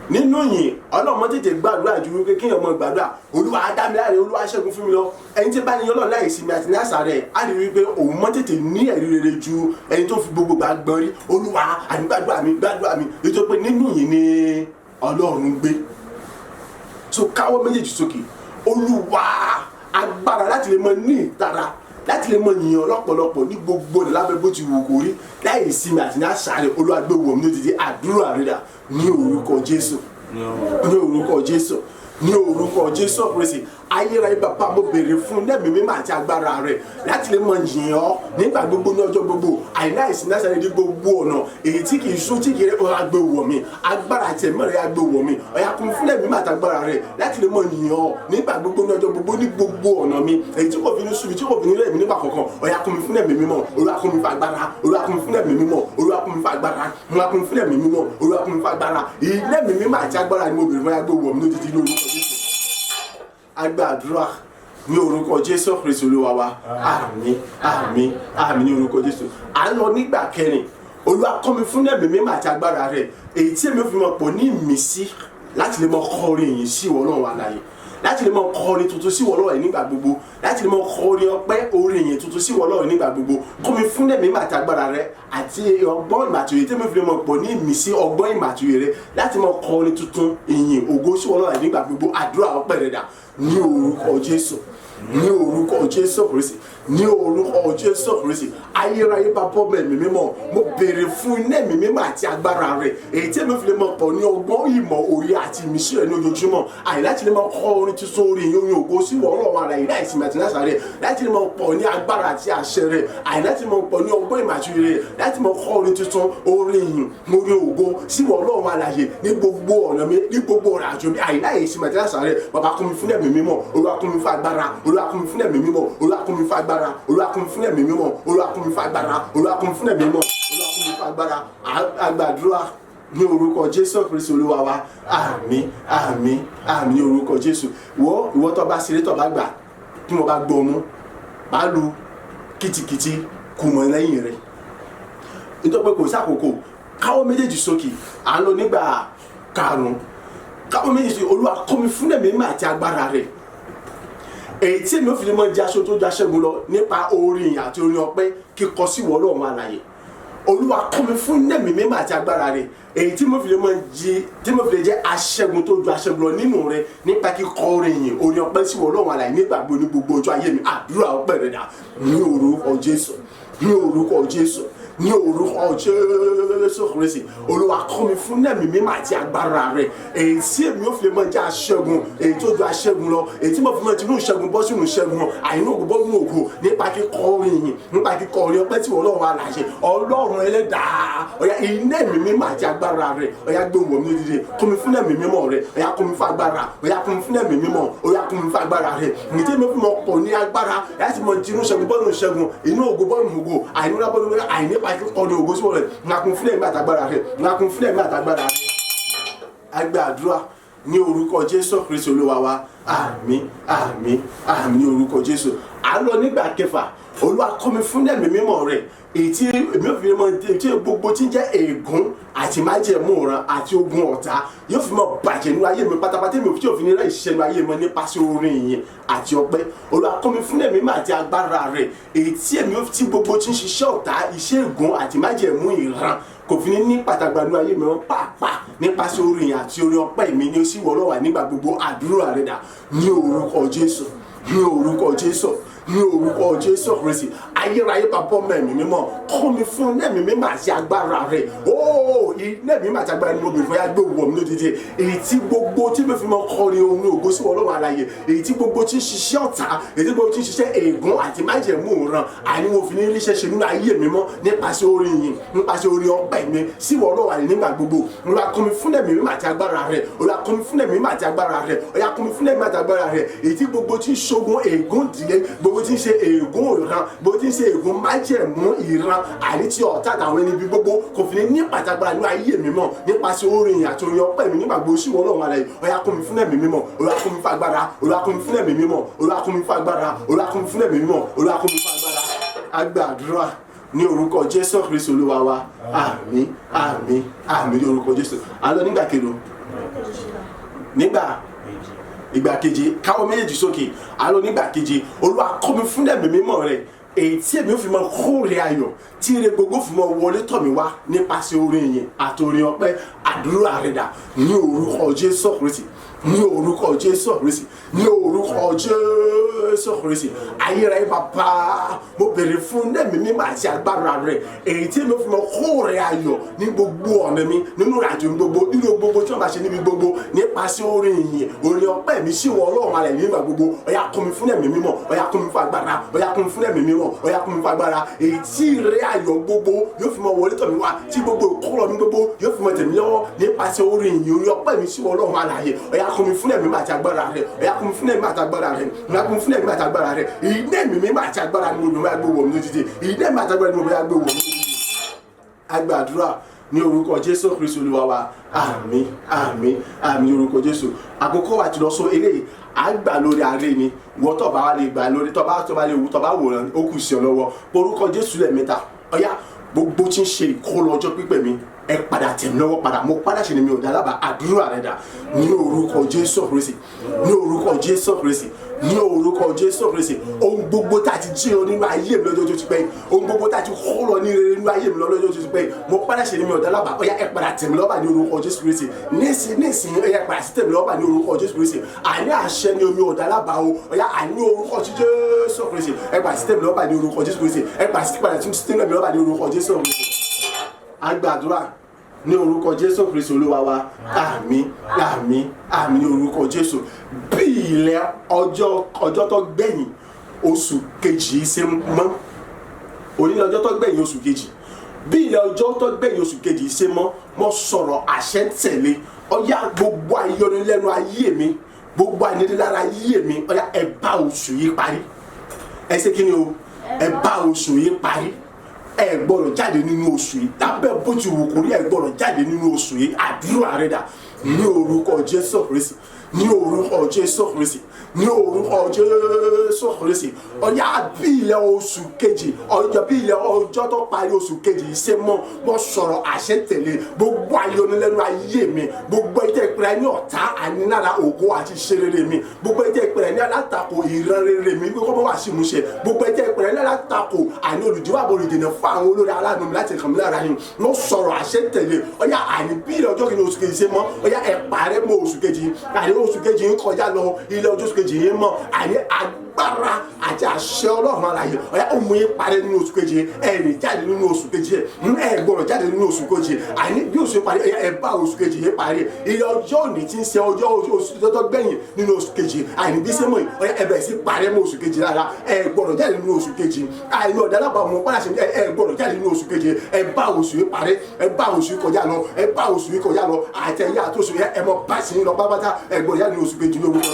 Nínú yìí, Ọlọ́run tètè gbàdúrà ju wípé kéèyàn mọ gbàdúrà Olúwa dá mi láre, Olúwa ṣẹ́gun fún mi lọ. Ẹni tí bá ní Ọlọ́run láì sinmi àti ní àṣà rẹ̀, á rí wípé òun mọ́ tètè ní ẹ̀rí rere ju ẹni tó fi gbogbo gbà gbọ́n rí Olúwa àní gbàdúrà mi, gbàdúrà mi. Nítorí pé nínú yìí ni Ọlọ́run gbé. So káwọ́ méjèèjì sókè. Olúwa, agbára láti lè mọ ní ìtara láti lè mọ yìnyín lọ́pọ̀lọpọ̀ ní gbogbo ọ̀nà lábẹ́ bó ti wù kó rí, láì sinmi àti ní àṣà rẹ̀. Olúwa, gbé wọ̀ mí lójijì. Àdúrà rẹ̀ dà ní orúkọ Jésù, ní orúkọ Jésù, ní orúkọ Jésù Kristi. Ayérayé bàbá, mo béèrè fún lẹ́mìí mímọ́ àti agbára rẹ̀ láti lè mọ yìn ọ́ nígbà gbogbo, ní ọjọ́ gbogbo, àìní àìsí náà sáré ní gbogbo ọ̀nà, èyí tí kì í sún, tí kì í rẹ̀. Ọ̀rọ̀ agbè wọ̀ mí, agbára àti ẹ̀mí rẹ̀ agbè wọ̀ mí. Ọ̀yà, kún fún lẹ́mìí mímọ́ àti agbára rẹ̀ láti lè mọ yìn ọ́ nígbà gbogbo, ní ọjọ́ gbogbo, ní gbogbo ọ̀nà mi, èyí tí kò fi ní sú mi, tí kò fi ní rẹ̀ mí nígbà kankan. Ọ̀yà, kún mi fún ẹ̀mí mímọ́. Olúwa, kún mi fún agbára. Olúwa, kún mi fún ẹ̀mí mímọ́. Olúwa, kún mi fún agbára. Olúwa, kún mi fún ẹ̀mí mímọ́. Olúwa, kún mi fún agbára. Ìlẹ́mìí mímọ́ àti agbára ni mo béèrè fún. Agbè wọ̀ mí lójijì lórúkọ Jésù. Agbàdúrà ní orúkọ Jésù Kristu Olúwa wa. Àmín, àmín, àmín ní orúkọ Jésù. À ń lọ nígbà kẹrin. Olúwa, kọ́ mi fún ẹ̀mí mímọ́ àti agbára rẹ̀, èyí tí èmi fi mọ̀ pọ̀ ní ìmísí láti lè mọ kọrin yìí sí ìwọ Ọlọ́run alààyè, láti lè mọ kọrin tuntun sí ìwọ Ọlọ́run nígbà gbogbo, láti lè mọ kọrin ọpẹ́, orin yìí tuntun sí ìwọ Ọlọ́run nígbà gbogbo. Kọ́ mi fún ẹ̀mí mímọ́ àti agbára rẹ̀ àti ọgbọ́n ìmọ̀ àti òye tí èmi fi lè mọ pọ̀ ní ìmísí, ọgbọ́n ìmọ̀ àti òye rẹ̀, láti mọ kọrin tuntun, ìyìn, ògo sí ìwọ Ọlọ́run nígbà gbogbo. Àdúrà ọpẹ́ rẹ̀ dà ní orúkọ Jésù, ní orúkọ Jésù Kristi, ní orúkọ Jésù Kristi. Ayérayé bàbá, ọmọ, ẹ̀mí mímọ́, mo béèrè fún iná ẹ̀mí mímọ́ àti agbára rẹ̀, èyí tí èmi fi lè mọ pọ̀ ní ọgbọ́n, ìmọ̀, òye àti ìmísí rẹ̀ ní ojoojúmọ́, àyè láti lè mọ kọ orin tuntun, orin ìyìn, orin ògo sí ìwọ Ọlọ́run ara yìí láìsí àti láṣà rẹ̀, láti lè mọ pọ̀ ní agbára àti àṣẹ rẹ̀, àyè láti mọ pọ̀ ní ọgbọ́n, ìmọ̀ àti òye rẹ̀, láti mọ kọ orin tuntun, orin ìyìn, orin ògo sí ìwọ Ọlọ́run alààyè ní gbogbo ọ̀nà mi, ní gbogbo ọ̀rọ̀ àjò mi, àyè láìsí àti láṣà rẹ̀. Bàbá, kún mi fún ẹ̀mí mímọ́. Olúwa, kún mi fún agbára. Olúwa, kún mi fún ẹ̀mí mímọ́. Olúwa, kún mi fún agbára. Olúwa, kún mi fún ẹ̀mí mímọ́. Olúwa, kún mi fún agbára. Olúwa, kún mi fún ẹ̀mí mímọ́. Olúwa, kún mi fún fún agbára. Àgbàdúrà ní orúkọ Jésù Kristi Olúwa wa. Àmín, àmín, àmín ní orúkọ Jésù. Wọ ìwọ tó bá ṣeré, tó bá gbà tí mo bá gbọ́ mú, máa lu kìtìkìtì kù mọ́ lẹ́yìn rẹ̀, nítorí pé kò sí àkókò. Káwọ́ méjèèjì sókè, à ń lọ nígbà karùn-ún. Káwọ́ méjèèjì sókè. Olúwa, kọ́ mi fún ẹ̀mí mímọ́ àti agbára rẹ̀, èyí tí èmi ò fi lè mọ jẹ́ aṣọ tó ju aṣẹ́gun lọ nípa orin àti orin ọpẹ́ kíkọ sí ìwọ Ọlọ́run alààyè. Olúwa, kọ́ mi fún ẹ̀mí mímọ́ àti agbára rẹ̀, èyí tí mo fi lè mọ jí, tí mo fi lè jẹ́ aṣẹ́gun tó ju aṣẹ́gun lọ nínú rẹ̀ nípa kíkọ orin yìí, orin ọpẹ́ sí ìwọ Ọlọ́run alààyè nígbà gbogbo ní gbogbo ọjọ́ ayé mi. Àdúrà ọpẹ́ rẹ̀ dà ní orúkọ Jésù, ní orúkọ Jésù, ní orúkọ Jésù Kristi. Olúwa, kọ́ mi fún ẹ̀mí mímọ́ àti agbára rẹ̀, èyí tí èmi ò fi lè mọ jẹ́ aṣẹ́gun, èyí tó ju aṣẹ́gun lọ, èyí tí mo fi mọ tinú ìṣẹ́gun bọ́ sínú ìṣẹ́gun, àìní ògo bọ́ sínú ògo, nípa kíkọ orin yìí, nípa kíkọ orin ọpẹ́ tí Ọlọ́run alààyè, Ọlọ́run ẹlẹ́dàá. Ọ̀yá, iná ẹ̀mí mímọ́ àti agbára rẹ̀, ọ̀yá, gbé wọ̀ mí dídé. Kọ́ mi fún ẹ̀mí mímọ́ rẹ̀, ọ̀yá, kọ́ mi fún agbára, ọ̀yá, kọ́ mi fún ẹ̀mí mímọ́, ọ̀yá, kọ́ mi fún agbára rẹ̀, èyí tí èmi fi mọ pọ̀ ní agbára láti mọ tinú ìṣẹ́gun bọ́ sínú ìṣẹ́gun, inú ògo bọ́ sínú ògo, àìní ńlá bọ́ sínú àìní, nípa kíkọ ní ògo síwọ̀n rẹ̀. Ńlá fún ẹ̀mí àtàgbára rẹ̀, ńlá fún ẹ̀mí àtàgbára rẹ̀. Agbàdúrà ní orúkọ Jésù Kristi Olúwa wa. Àmín, àmín, àmín ní orúkọ Jésù. À ń lọ nígbà kẹfà. Olúwa, kọ́ mi fún ẹ̀mí mímọ́ rẹ̀, èyí tí èmi ò fi mọ tí gbogbo tí ń jẹ́ ègún àti májẹ̀mú ọ̀ràn àti ogun ọ̀tá yóò fi mọ bàjẹ́ nínú ayé mi pátápátá, èmi ò fi tí òfin rẹ̀ ṣiṣẹ́ nínú ayé mi nípasẹ̀ orin ìyìn àti ọpẹ́. Olúwa, kọ́ mi fún ẹ̀mí mímọ́ àti agbára rẹ̀, èyí tí èmi ò tí gbogbo tí ń ṣiṣẹ́ ọ̀tá, iṣẹ́ ègún àti májẹ̀mú ìran kò fi ní ní pàtàkì nínú ayé mi wọn pàápàá nípasẹ̀ orin ìyìn àti orin ọpẹ́ mi ní ó sì wọ́ lọ́wọ́ nígbà gbogbo. Àdúrà rẹ̀ dà ní orúkọ Jésù, ní orúkọ Jésù, ní orúkọ Jésù Kristi. Ayérayé Bàbá, Ọmọ, Ẹ̀mí Mímọ́, kọ́ mi fún ẹ̀mí mímọ́ àti agbára rẹ̀. Óò, iná ẹ̀mí mímọ́ àti agbára ni mo bèrè fún yá, gbé wọ̀ mí lódìdí, èyí tí gbogbo tí mi fi mọ kọrin ohun ògo sí Ọlọ́run alààyè, èyí tí gbogbo tí ń ṣiṣẹ́ ọ̀tá, èyí tí gbogbo tí ń ṣiṣẹ́ ègún àti májẹ̀mú òran àní mo fi ní ríṣẹ́ ṣe nínú ayé mi mọ́ nípasẹ̀ orin yìí, nípasẹ̀ orin ọpẹ́ mi sí Ọlọ́run alààyè nígbà gbogbo. Olúwa, kọ́ mi fún ẹ̀mí mímọ́ àti agbára rẹ̀. Olúwa, kọ́ mi fún ẹ̀mí mímọ́ àti agbára rẹ̀. Ọ̀yá, kọ́ mi fún ẹ̀mí àti agbára rẹ̀, èyí tí gbogbo tí ń ṣogun ègún ìdílé, gbogbo tí ń ṣe ègún ìran, gbogbo tí ń ṣe ègún májẹ̀mú ìran àní tí ọ̀tá àtàwọn ẹni bí gbogbo kò fi ní ní pàtàkì nínú ayé mi mọ́ nípasẹ̀ orin ìyìn àti orin ọpẹ́ mi nígbà gbogbo sí Ọlọ́run alààyè. Ọ̀yá, kọ́ mi fún ẹ̀mí mímọ́. Olúwa, kọ́ mi fún agbára. Olúwa, kọ́ mi fún ẹ̀mí mímọ́. Olúwa, kọ́ mi fún agbára. Olúwa, kọ́ mi fún ẹ̀mí mímọ́. Olúwa, kọ́ mi fún agbára. Agbàdúrà ní orúkọ Jésù Kristi Olúwa wa. Àmín, àmín, àmín ní orúkọ Jésù. À ń lọ nígbà kelo, nígbà ìgbà keje. Káwọ́ méjèèjì sókè, à ń lọ nígbà keje. Olúwa, kọ́ mi fún ẹ̀mí mímọ́ rẹ̀, èyí tí èmi ò fi máa kórè ayọ̀, tí ire gbogbo fi máa wọlé tọ̀ mí wá nípasẹ̀ orin ìyìn àti orin ọpẹ́. Àdúrà rẹ̀ dà ní orúkọ Jésù Kristi, ní orúkọ Jésù Kristi, ní orúkọ Jésù Kristi. Ayérayé Bàbá, mo bèrè fún ẹ̀mí mímọ́ àti agbára rẹ̀, èyí tí èmi ò fi máa kórè ayọ̀ ní gbogbo ọ̀nà mi, nínú ìrìnàjò mi gbogbo, nínú gbogbo tí wọ́n bá ṣe níbi gbogbo, nípasẹ̀ orin ìyìn, orin ọpẹ́ mi sí ìwọ Ọlọ́run alààyè nígbà gbogbo. Ọ̀yá, kọ́ mi fún ẹ̀mí mímọ́. Ọ̀yá, kọ́ mi fún agbára. Ọ̀yá, kọ́ mi fún ẹ̀mí mímọ́. Ọ̀yá, kọ́ mi fún agbára, èyí tí ire ayọ̀ gbogbo yóò fi máa wọlé tọ̀ mí wá, tí gbogbo ìkólọ mi gbogbo yóò fi máa tẹ̀ mí lọ́wọ́ nípasẹ̀ orin ìyìn, orin ọpẹ́ mi sí ìwọ Ọlọ́run alààyè. Ọ̀yá, kọ́ mi fún ẹ̀mí mímọ́ àti agbára rẹ̀. Ọ̀yá, kọ́ mi fún ẹ̀mí mímọ́ àti agbára rẹ̀. Ọ̀yá, kọ́ mi fún ẹ̀mí mímọ́ àti agbára rẹ̀. Ìyìn ẹ̀mí mímọ́ àti agbára ni mo bá gbé wọ̀ mí lójijì. Ìyìn ẹ̀mí àti agbára ni mo bá gbé wọ̀ mí lójijì. Agbàdúrà ní orúkọ Jésù Kristu Olúwa wa. Àmín, àmín, àmín ní orúkọ Jésù. Àkókò wa ti lọ sọ eléyìí, à ń gbà lórí aré ni. Wọ́n tọ́ bá wa lè gbà lórí tọ́ bá tọ́ bá lè wù tọ́ bá wòran, ó kù sí ọ lọ́wọ́. Orúkọ Jésù lẹ́ẹ̀mẹ́ta. Ọ̀yá, gbogbo tí ń ṣe ìkólọ ọjọ́ pípẹ́ mi, ẹ padà tẹ̀ mí lọ́wọ́ padà. Mo padà ṣe ni, mi ò dá lábàá. Àdúrà rẹ̀ dà ní orúkọ Jésù Kristi, ní orúkọ Jésù Kristi, ní orúkọ Jésù Kristi. Ohun gbogbo tá a ti jí lọ nínú ayé mi lọ́jọ́ tó ti pẹ́, ohun gbogbo tá a ti kó lọ ní rere nínú ayé mi lọ́jọ́ tó ti pẹ́, mo padà ṣe ni, mi ò dá lábàá. Ọ̀yá, ẹ padà tẹ̀ mí lọ́wọ́ ní orúkọ Jésù Kristi nísìn nísìn. Ọ̀yá, ẹ padà sí tẹ̀ mí lọ́wọ́ ní orúkọ Jésù Kristi. Àní àṣẹ ni, omi ò dá lábàá o. Ọ̀yá, àní orúkọ Jésù Kristi, ẹ padà sí tẹ̀ mí lọ́wọ́ ní orúkọ Jésù Kristi. Ẹ padà sí padà sí tẹ̀ mí lọ́wọ́ ní orúkọ Jésù Kristi. Agbàdúrà ní orúkọ Jésù Kristu Olúwa wa. Àmín, àmín, àmín ní orúkọ Jésù. Bí ilẹ̀ ọjọ́ tó gbẹ̀yìn oṣù kejì ṣe mọ́, òní ní ọjọ́ tó gbẹ̀yìn oṣù kejì, bí ilẹ̀ ọjọ́ tó gbẹ̀yìn oṣù kejì ṣe mọ́, mo sọ̀rọ̀ àṣẹ tẹ̀lé. Ọ̀yá, gbogbo ayọnilẹ́nu ayé mi, gbogbo àìnílára ayé mi, ọ̀yá, ẹ bá oṣù yìí parí. Ẹ ṣe kí ni o? Ẹ bá oṣù yìí parí. Ẹ gbọ́dọ̀ jáde nínú oṣù yìí. Lábẹ́ bó ti wù kórí, ẹ gbọ́dọ̀ jáde nínú oṣù yìí. Àdúrà rẹ dà ní orúkọ Jésù Kristi, ní orúkọ Jésù Kristi, ní orúkọ Jésù Kristi. Ọ̀yá, bí ilẹ̀ oṣù kejì, ọjọ́ bí ilẹ̀ ọjọ́ tó parí oṣù kejì yìí ṣe mọ́, mo sọ̀rọ̀ àṣẹ tẹ̀lé. Gbogbo ayọnilẹ́nu ayé mi, gbogbo ẹ̀jẹ̀ ìpìlẹ̀ ní ọ̀tá ànílára ògo àti ìṣerere mi, gbogbo ẹ̀jẹ̀ ìpìlẹ̀ ní alátakò ìran rere mi kó bá wà sí ìmúṣẹ, gbogbo ẹ̀jẹ̀ ìpìlẹ̀ ní alátakò àní olùdíwàbọ̀ olùdènà fún àwọn olórí aláàánú mi láti kàn mí lára yín, mo sọ̀rọ̀ àṣẹ tẹ̀lé. Ọ̀yá, àní bí ilẹ̀ ọjọ́ kìíní oṣù kejì ṣe mọ́, ọ̀yá, ẹ̀ parẹ́ mọ́ oṣù kejì. Àní oṣù kejì ń kọjá lọ, ilẹ̀ ọjọ́ oṣù kejì yín mọ́, àní agbára àti àṣẹ Ọlọ́run alààyè, ọ̀yá, ó mú yín parẹ́ nínú oṣù kejì. Ẹ̀ jáde nínú oṣù kejì, ẹ̀ gbọ́dọ̀ jáde nínú oṣù kejì. Àní bí oṣù parí, ẹ̀ bá oṣù kejì yín parí. Ilẹ̀ ọjọ́ òní tí ń ṣe ọjọ́ oṣù tó gbẹ̀yìn nínú oṣù kejì, àní bí sẹ́mọ̀ yìí, ọ̀yá, ẹ̀ bẹ̀rẹ̀ sí parẹ́ mọ́ oṣù kejì rárá. Ẹ̀ gbọ́dọ̀ jáde nínú oṣù kejì. Àní ọ̀dà alábàámu padà sí, ẹ̀ gbọ́dọ̀ jáde nínú oṣù kejì. Ẹ̀ bá oṣù yìí parí, ẹ̀ bá oṣù yìí kọjá lọ, ẹ̀ bá oṣù yìí kọjá lọ. Àtẹ̀yà àtòṣù yẹn, ẹ̀ mọ bá sí lọ pátápátá. Ẹ̀ gbọ́dọ̀ jáde nínú oṣù kejì ní orúkọ.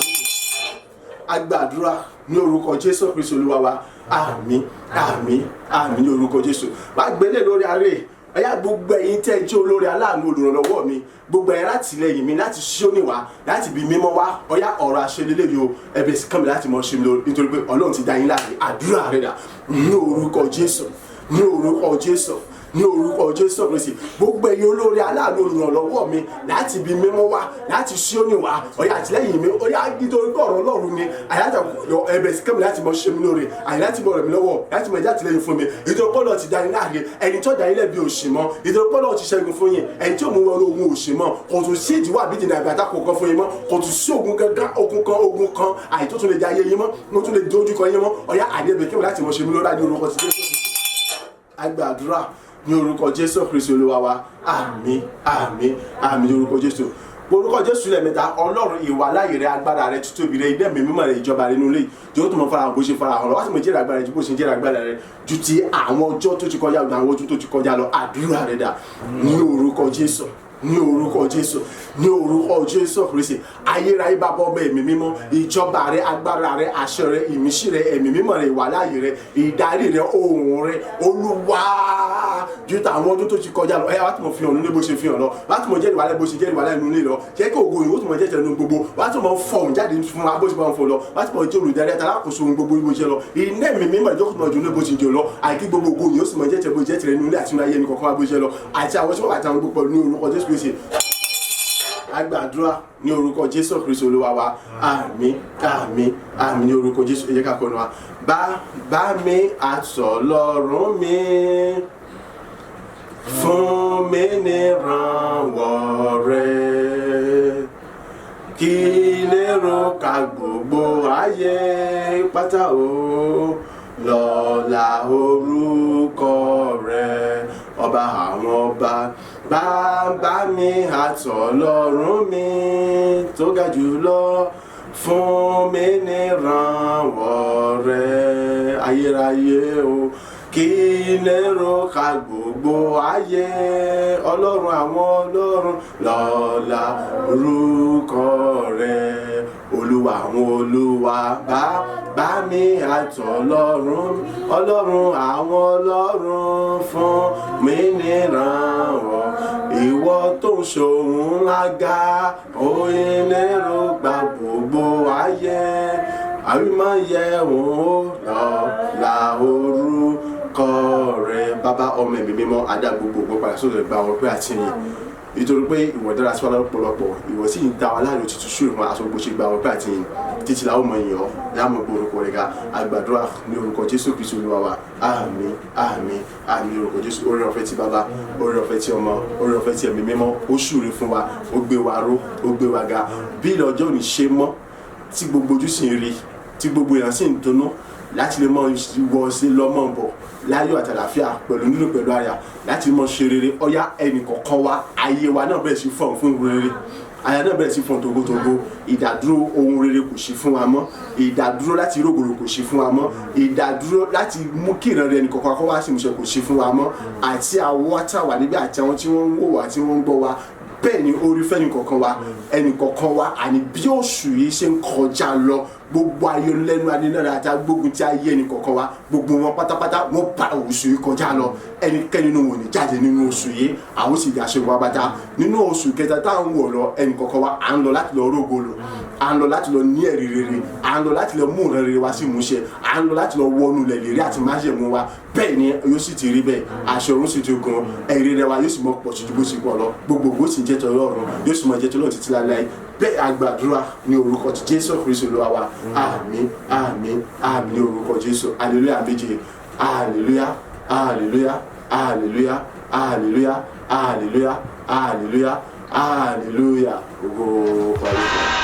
Agbàdúrà ní orúkọ Jésù Kristu Olúwa wa. Àmín, àmín, àmín ní orúkọ Jésù. Wàá gbélé lórí aré. Ẹ̀yà, gbogbo ẹ̀yin tẹ́ ẹ jẹ́ olórí aláàánú olùrànlọ́wọ́ mi, gbogbo ẹ̀yin látìlẹ́yìn mi láti Síónì wá, láti ibi mímọ́ wá, ọ̀yá, ọ̀rọ̀ àṣẹ lélẹ́yìí o, ẹ̀bẹ̀ sì kàn mí láti mọ̀ ṣe mi lórí, nítorí pé Ọlọ́run ti dá yín láàyè. Àdúrà rẹ̀ dà ní orúkọ Jésù, ní orúkọ Jésù, ní orúkọ Jésù Kristi. Gbogbo ẹ̀yin olórí aláàánú olùrànlọ́wọ́ mi láti ibi mímọ́ wá, láti Síónì wá, ọ̀yá, àtìlẹ́yìn mi, ọ̀yá, nítorí pé ọ̀rọ̀ Ọlọ́run ni àyájọ́, ẹ̀bẹ̀ sì kàn mí láti mọ̀ ṣe mi lóore, àyè láti mọ̀ ràn mí lọ́wọ́, láti mọ̀ ẹ̀jẹ̀ àtìlẹ́yìn fún mi, nítorí pé Ọlọ́run ti dá yín láàyè. Ẹni tó dá yín lẹ́bi òṣì mọ́, nítorí pé Ọlọ́run ti ṣẹ́gun fún yín. Ẹni tí ò mú wọnú ogun òṣì mọ́, kò tún sí ìdíwọ́ àbí ìdènà àbí àtakò kan fún yín mọ́, kò tún sí ogun gangan, ogun kan, ogun kan àyè tó tún lè jẹ ayé yín mọ́, mo tún lè dojú kọ yín mọ́. Ọ̀yá, àdébẹ̀ kí wọ́n láti mọ̀ ṣe mí lórí ní orúkọ ti Jésù. Agbàdúrà ní orúkọ Jésù Kristi Olúwa wa. Àmín, àmín, àmín ní orúkọ Jésù. Orúkọ Jésù lẹ́ẹ̀mẹ́ta. Ọlọ́run, ìwà láàyè rẹ, agbára rẹ, títóbi rẹ, ilé mi mímọ́ rẹ, ìjọba rẹ nínú ilé yìí tó mọ farahàn bó ṣe farahàn lọ, wá sì mọ jẹ́rìí agbára rẹ ju bó ṣe jẹ́rìí agbára rẹ ju ti àwọn ọjọ́ tó ti kọjá lọ, àwọn ojú tó ti kọjá lọ. Àdúrà rẹ dà ní orúkọ Jésù, ní orúkọ Jésù, ní orúkọ Jésù Kristi. Ayérayé, Bàbá, Ọmọ, Ẹ̀mí Mímọ́, ìjọba rẹ, agbára rẹ, àṣẹ rẹ, ìmísí rẹ, Ẹ̀mí Mímọ́ rẹ, ìwàláàyè rẹ, ìdarí rẹ, ohùn rẹ, Olúwa, ju tàwọn ọdún tó ti kọjá lọ. Ẹ wá tí mo fi hàn nílé bó ṣe fi hàn lọ, wá tí mo jẹ́ ìwàlẹ̀ bó ṣe jẹ́ ìwàlẹ̀ nínú ilé lọ, jẹ́ kí ògo ìwó tí mo jẹ́ tẹnu gbogbo, wá tí mo fọhùn jáde fún wa bó ṣe máa ń fọ lọ, wá tí mo jẹ́ olùdarí àtàlákòóso ohun gbogbo bó ṣe lọ. Iná Ẹ̀mí Mímọ́ ìjókòó tí mo jù ní bó ṣe jù lọ, àìkí gbogbo ògo yìí ó sì mọ jẹ́ tẹ bó jẹ́ tẹ̀rẹ̀ nínú ilé àti nínú ayé ẹnì kọ̀ọ̀kan wa bó ṣe lọ, àti àwọn tí wọ́n wà àtàwọn gbogbo ní orúkọ Jésù Kristi. Agbàdúrà ní orúkọ Jésù Kristi Olúwa wa. Àmín, àmín, àmín ní orúkọ Jésù. Ẹ jẹ́ ká kọ́nu wa. Bá mi àtọ̀lọ́run mi, fún mi ní ìrànwọ́ rẹ, kí lérò ká gbogbo ayé pátá o, lọ́lá orúkọ rẹ, ọba àwọn ọba. Bàbá mi àtọ̀lọ́run mi tó ga jùlọ, fún mi ní ìrànwọ́ rẹ, ayérayé o, kí lérò ká gbogbo ayé, ọlọ́run àwọn ọlọ́run, lọ́lá orúkọ rẹ, olúwa àwọn olúwa. Bá mi àtọ̀lọ́run, ọlọ́run àwọn ọlọ́run, fún mi ní ìrànwọ́. Ìwọ tó ń ṣòun lága oyin lérò gba gbogbo ayé, àwímọ̀ yẹ òun ó lọ́la orúkọ rẹ. Bàbá, Ọmọ, Ẹ̀mí Mímọ́, adá gbogbo ògbó padà sódò. Gba ọpẹ́ àti ìyìn, nítorí pé ìwọ dára sí wa lọ́pọ̀lọpọ̀, ìwọ sì ń dá wa láàrin òtítù sí ìrùn aṣọ gbogbo ṣe. Gba ọpẹ́ àti ìyìn títí la ó mọ ìyàn ọ́ láàmú gbọ́ orúkọ rẹ̀ ga. Àgbàdúrà ní orúkọ Jésù Kristu Olúwa wa. Àmín, àmín, àmín ní orúkọ Jésù. Oore ọ̀fẹ́ ti Bàbá, oore ọ̀fẹ́ ti Ọmọ, oore ọ̀fẹ́ ti Ẹ̀mí Mímọ́, ó ṣúre fún wa, ó gbé wa ró, ó gbé wa ga. Bí ilẹ̀ ọjọ́ òní ṣe mọ́, tí gbogbo ojú sì ń rí, tí gbogbo èèyàn sì ń dunnú láti lè mọ wọ sí lọ́mọ bọ̀ láyọ̀ àtàlàfíà, pẹ̀lú nínú pẹ̀lú àyà láti mọ ṣe rere. Ọ̀yá, ẹnì kọ̀ọ̀kan wa, ayé wa náà bẹ̀rẹ̀ sí fọ̀n fún rere, àyà náà bẹ̀rẹ̀ sí fọ̀n togotogo. Ìdádúró ohun rere kò sí fún wa mọ́, ìdádúró láti rógòrò kò sí fún wa mọ́, ìdádúró láti mú kí ìran rẹ ẹnì kọ̀ọ̀kan kó wá sí ìmúṣẹ kò sí fún wa mọ́. Àti àwọn táwa níbí àti àwọn tí wọ́n ń wò wá, tí wọ́n ń gbọ́ wa, bẹ́ẹ̀ ni orí fẹ́ ẹnì kọ̀ọ̀kan wa, ẹnì kọ̀ọ̀kan wa. Àní bí oṣù yìí ṣe ń kọjá lọ. Gbogbo ayọ̀lẹ́nu anínára àti agbógun tí ayé ẹnì kọ̀ọ̀kan wa, gbogbo wọn pátápátá wọ́n bá oṣù yìí kọjá lọ. Ẹnikẹ́ni nínú wọn ò ní jáde nínú oṣù yìí, àwọn sì yàṣẹ wa bàtà nínú oṣù kẹta tá à ń wọ̀ lọ. Ẹnì kọ̀ọ̀kan wa, à ń lọ láti lọ rógo lò, à ń lọ láti lọ ní ẹ̀rí rere, à ń lọ láti lọ mú ìran rere wá sí ìmúṣẹ, à ń lọ láti lọ wọnú ilẹ̀ ìlérí àti májẹ̀mú wa. Bẹ́ẹ̀ ni yóò sì ti rí bẹ́ẹ̀, àṣẹ ọ̀run sì ti gun, ẹ̀rí rẹ wa yóò sì mọ pọ̀ sí ju bó ṣe pọ̀ lọ. Gbogbo ògo sì jẹ́ tọlọ́run, yóò sì mọ jẹ́ tọlọ́run títí láéláé. Bẹ́ẹ̀ a gbàdúrà ní orúkọ ti Jésù Kristu Olúwa wa. Àmín, àmín, àmín ní orúkọ Jésù. Hallelujah méje. Hallelujah, hallelujah, hallelujah, hallelujah, hallelujah, hallelujah, hallelujah. Ògo parí.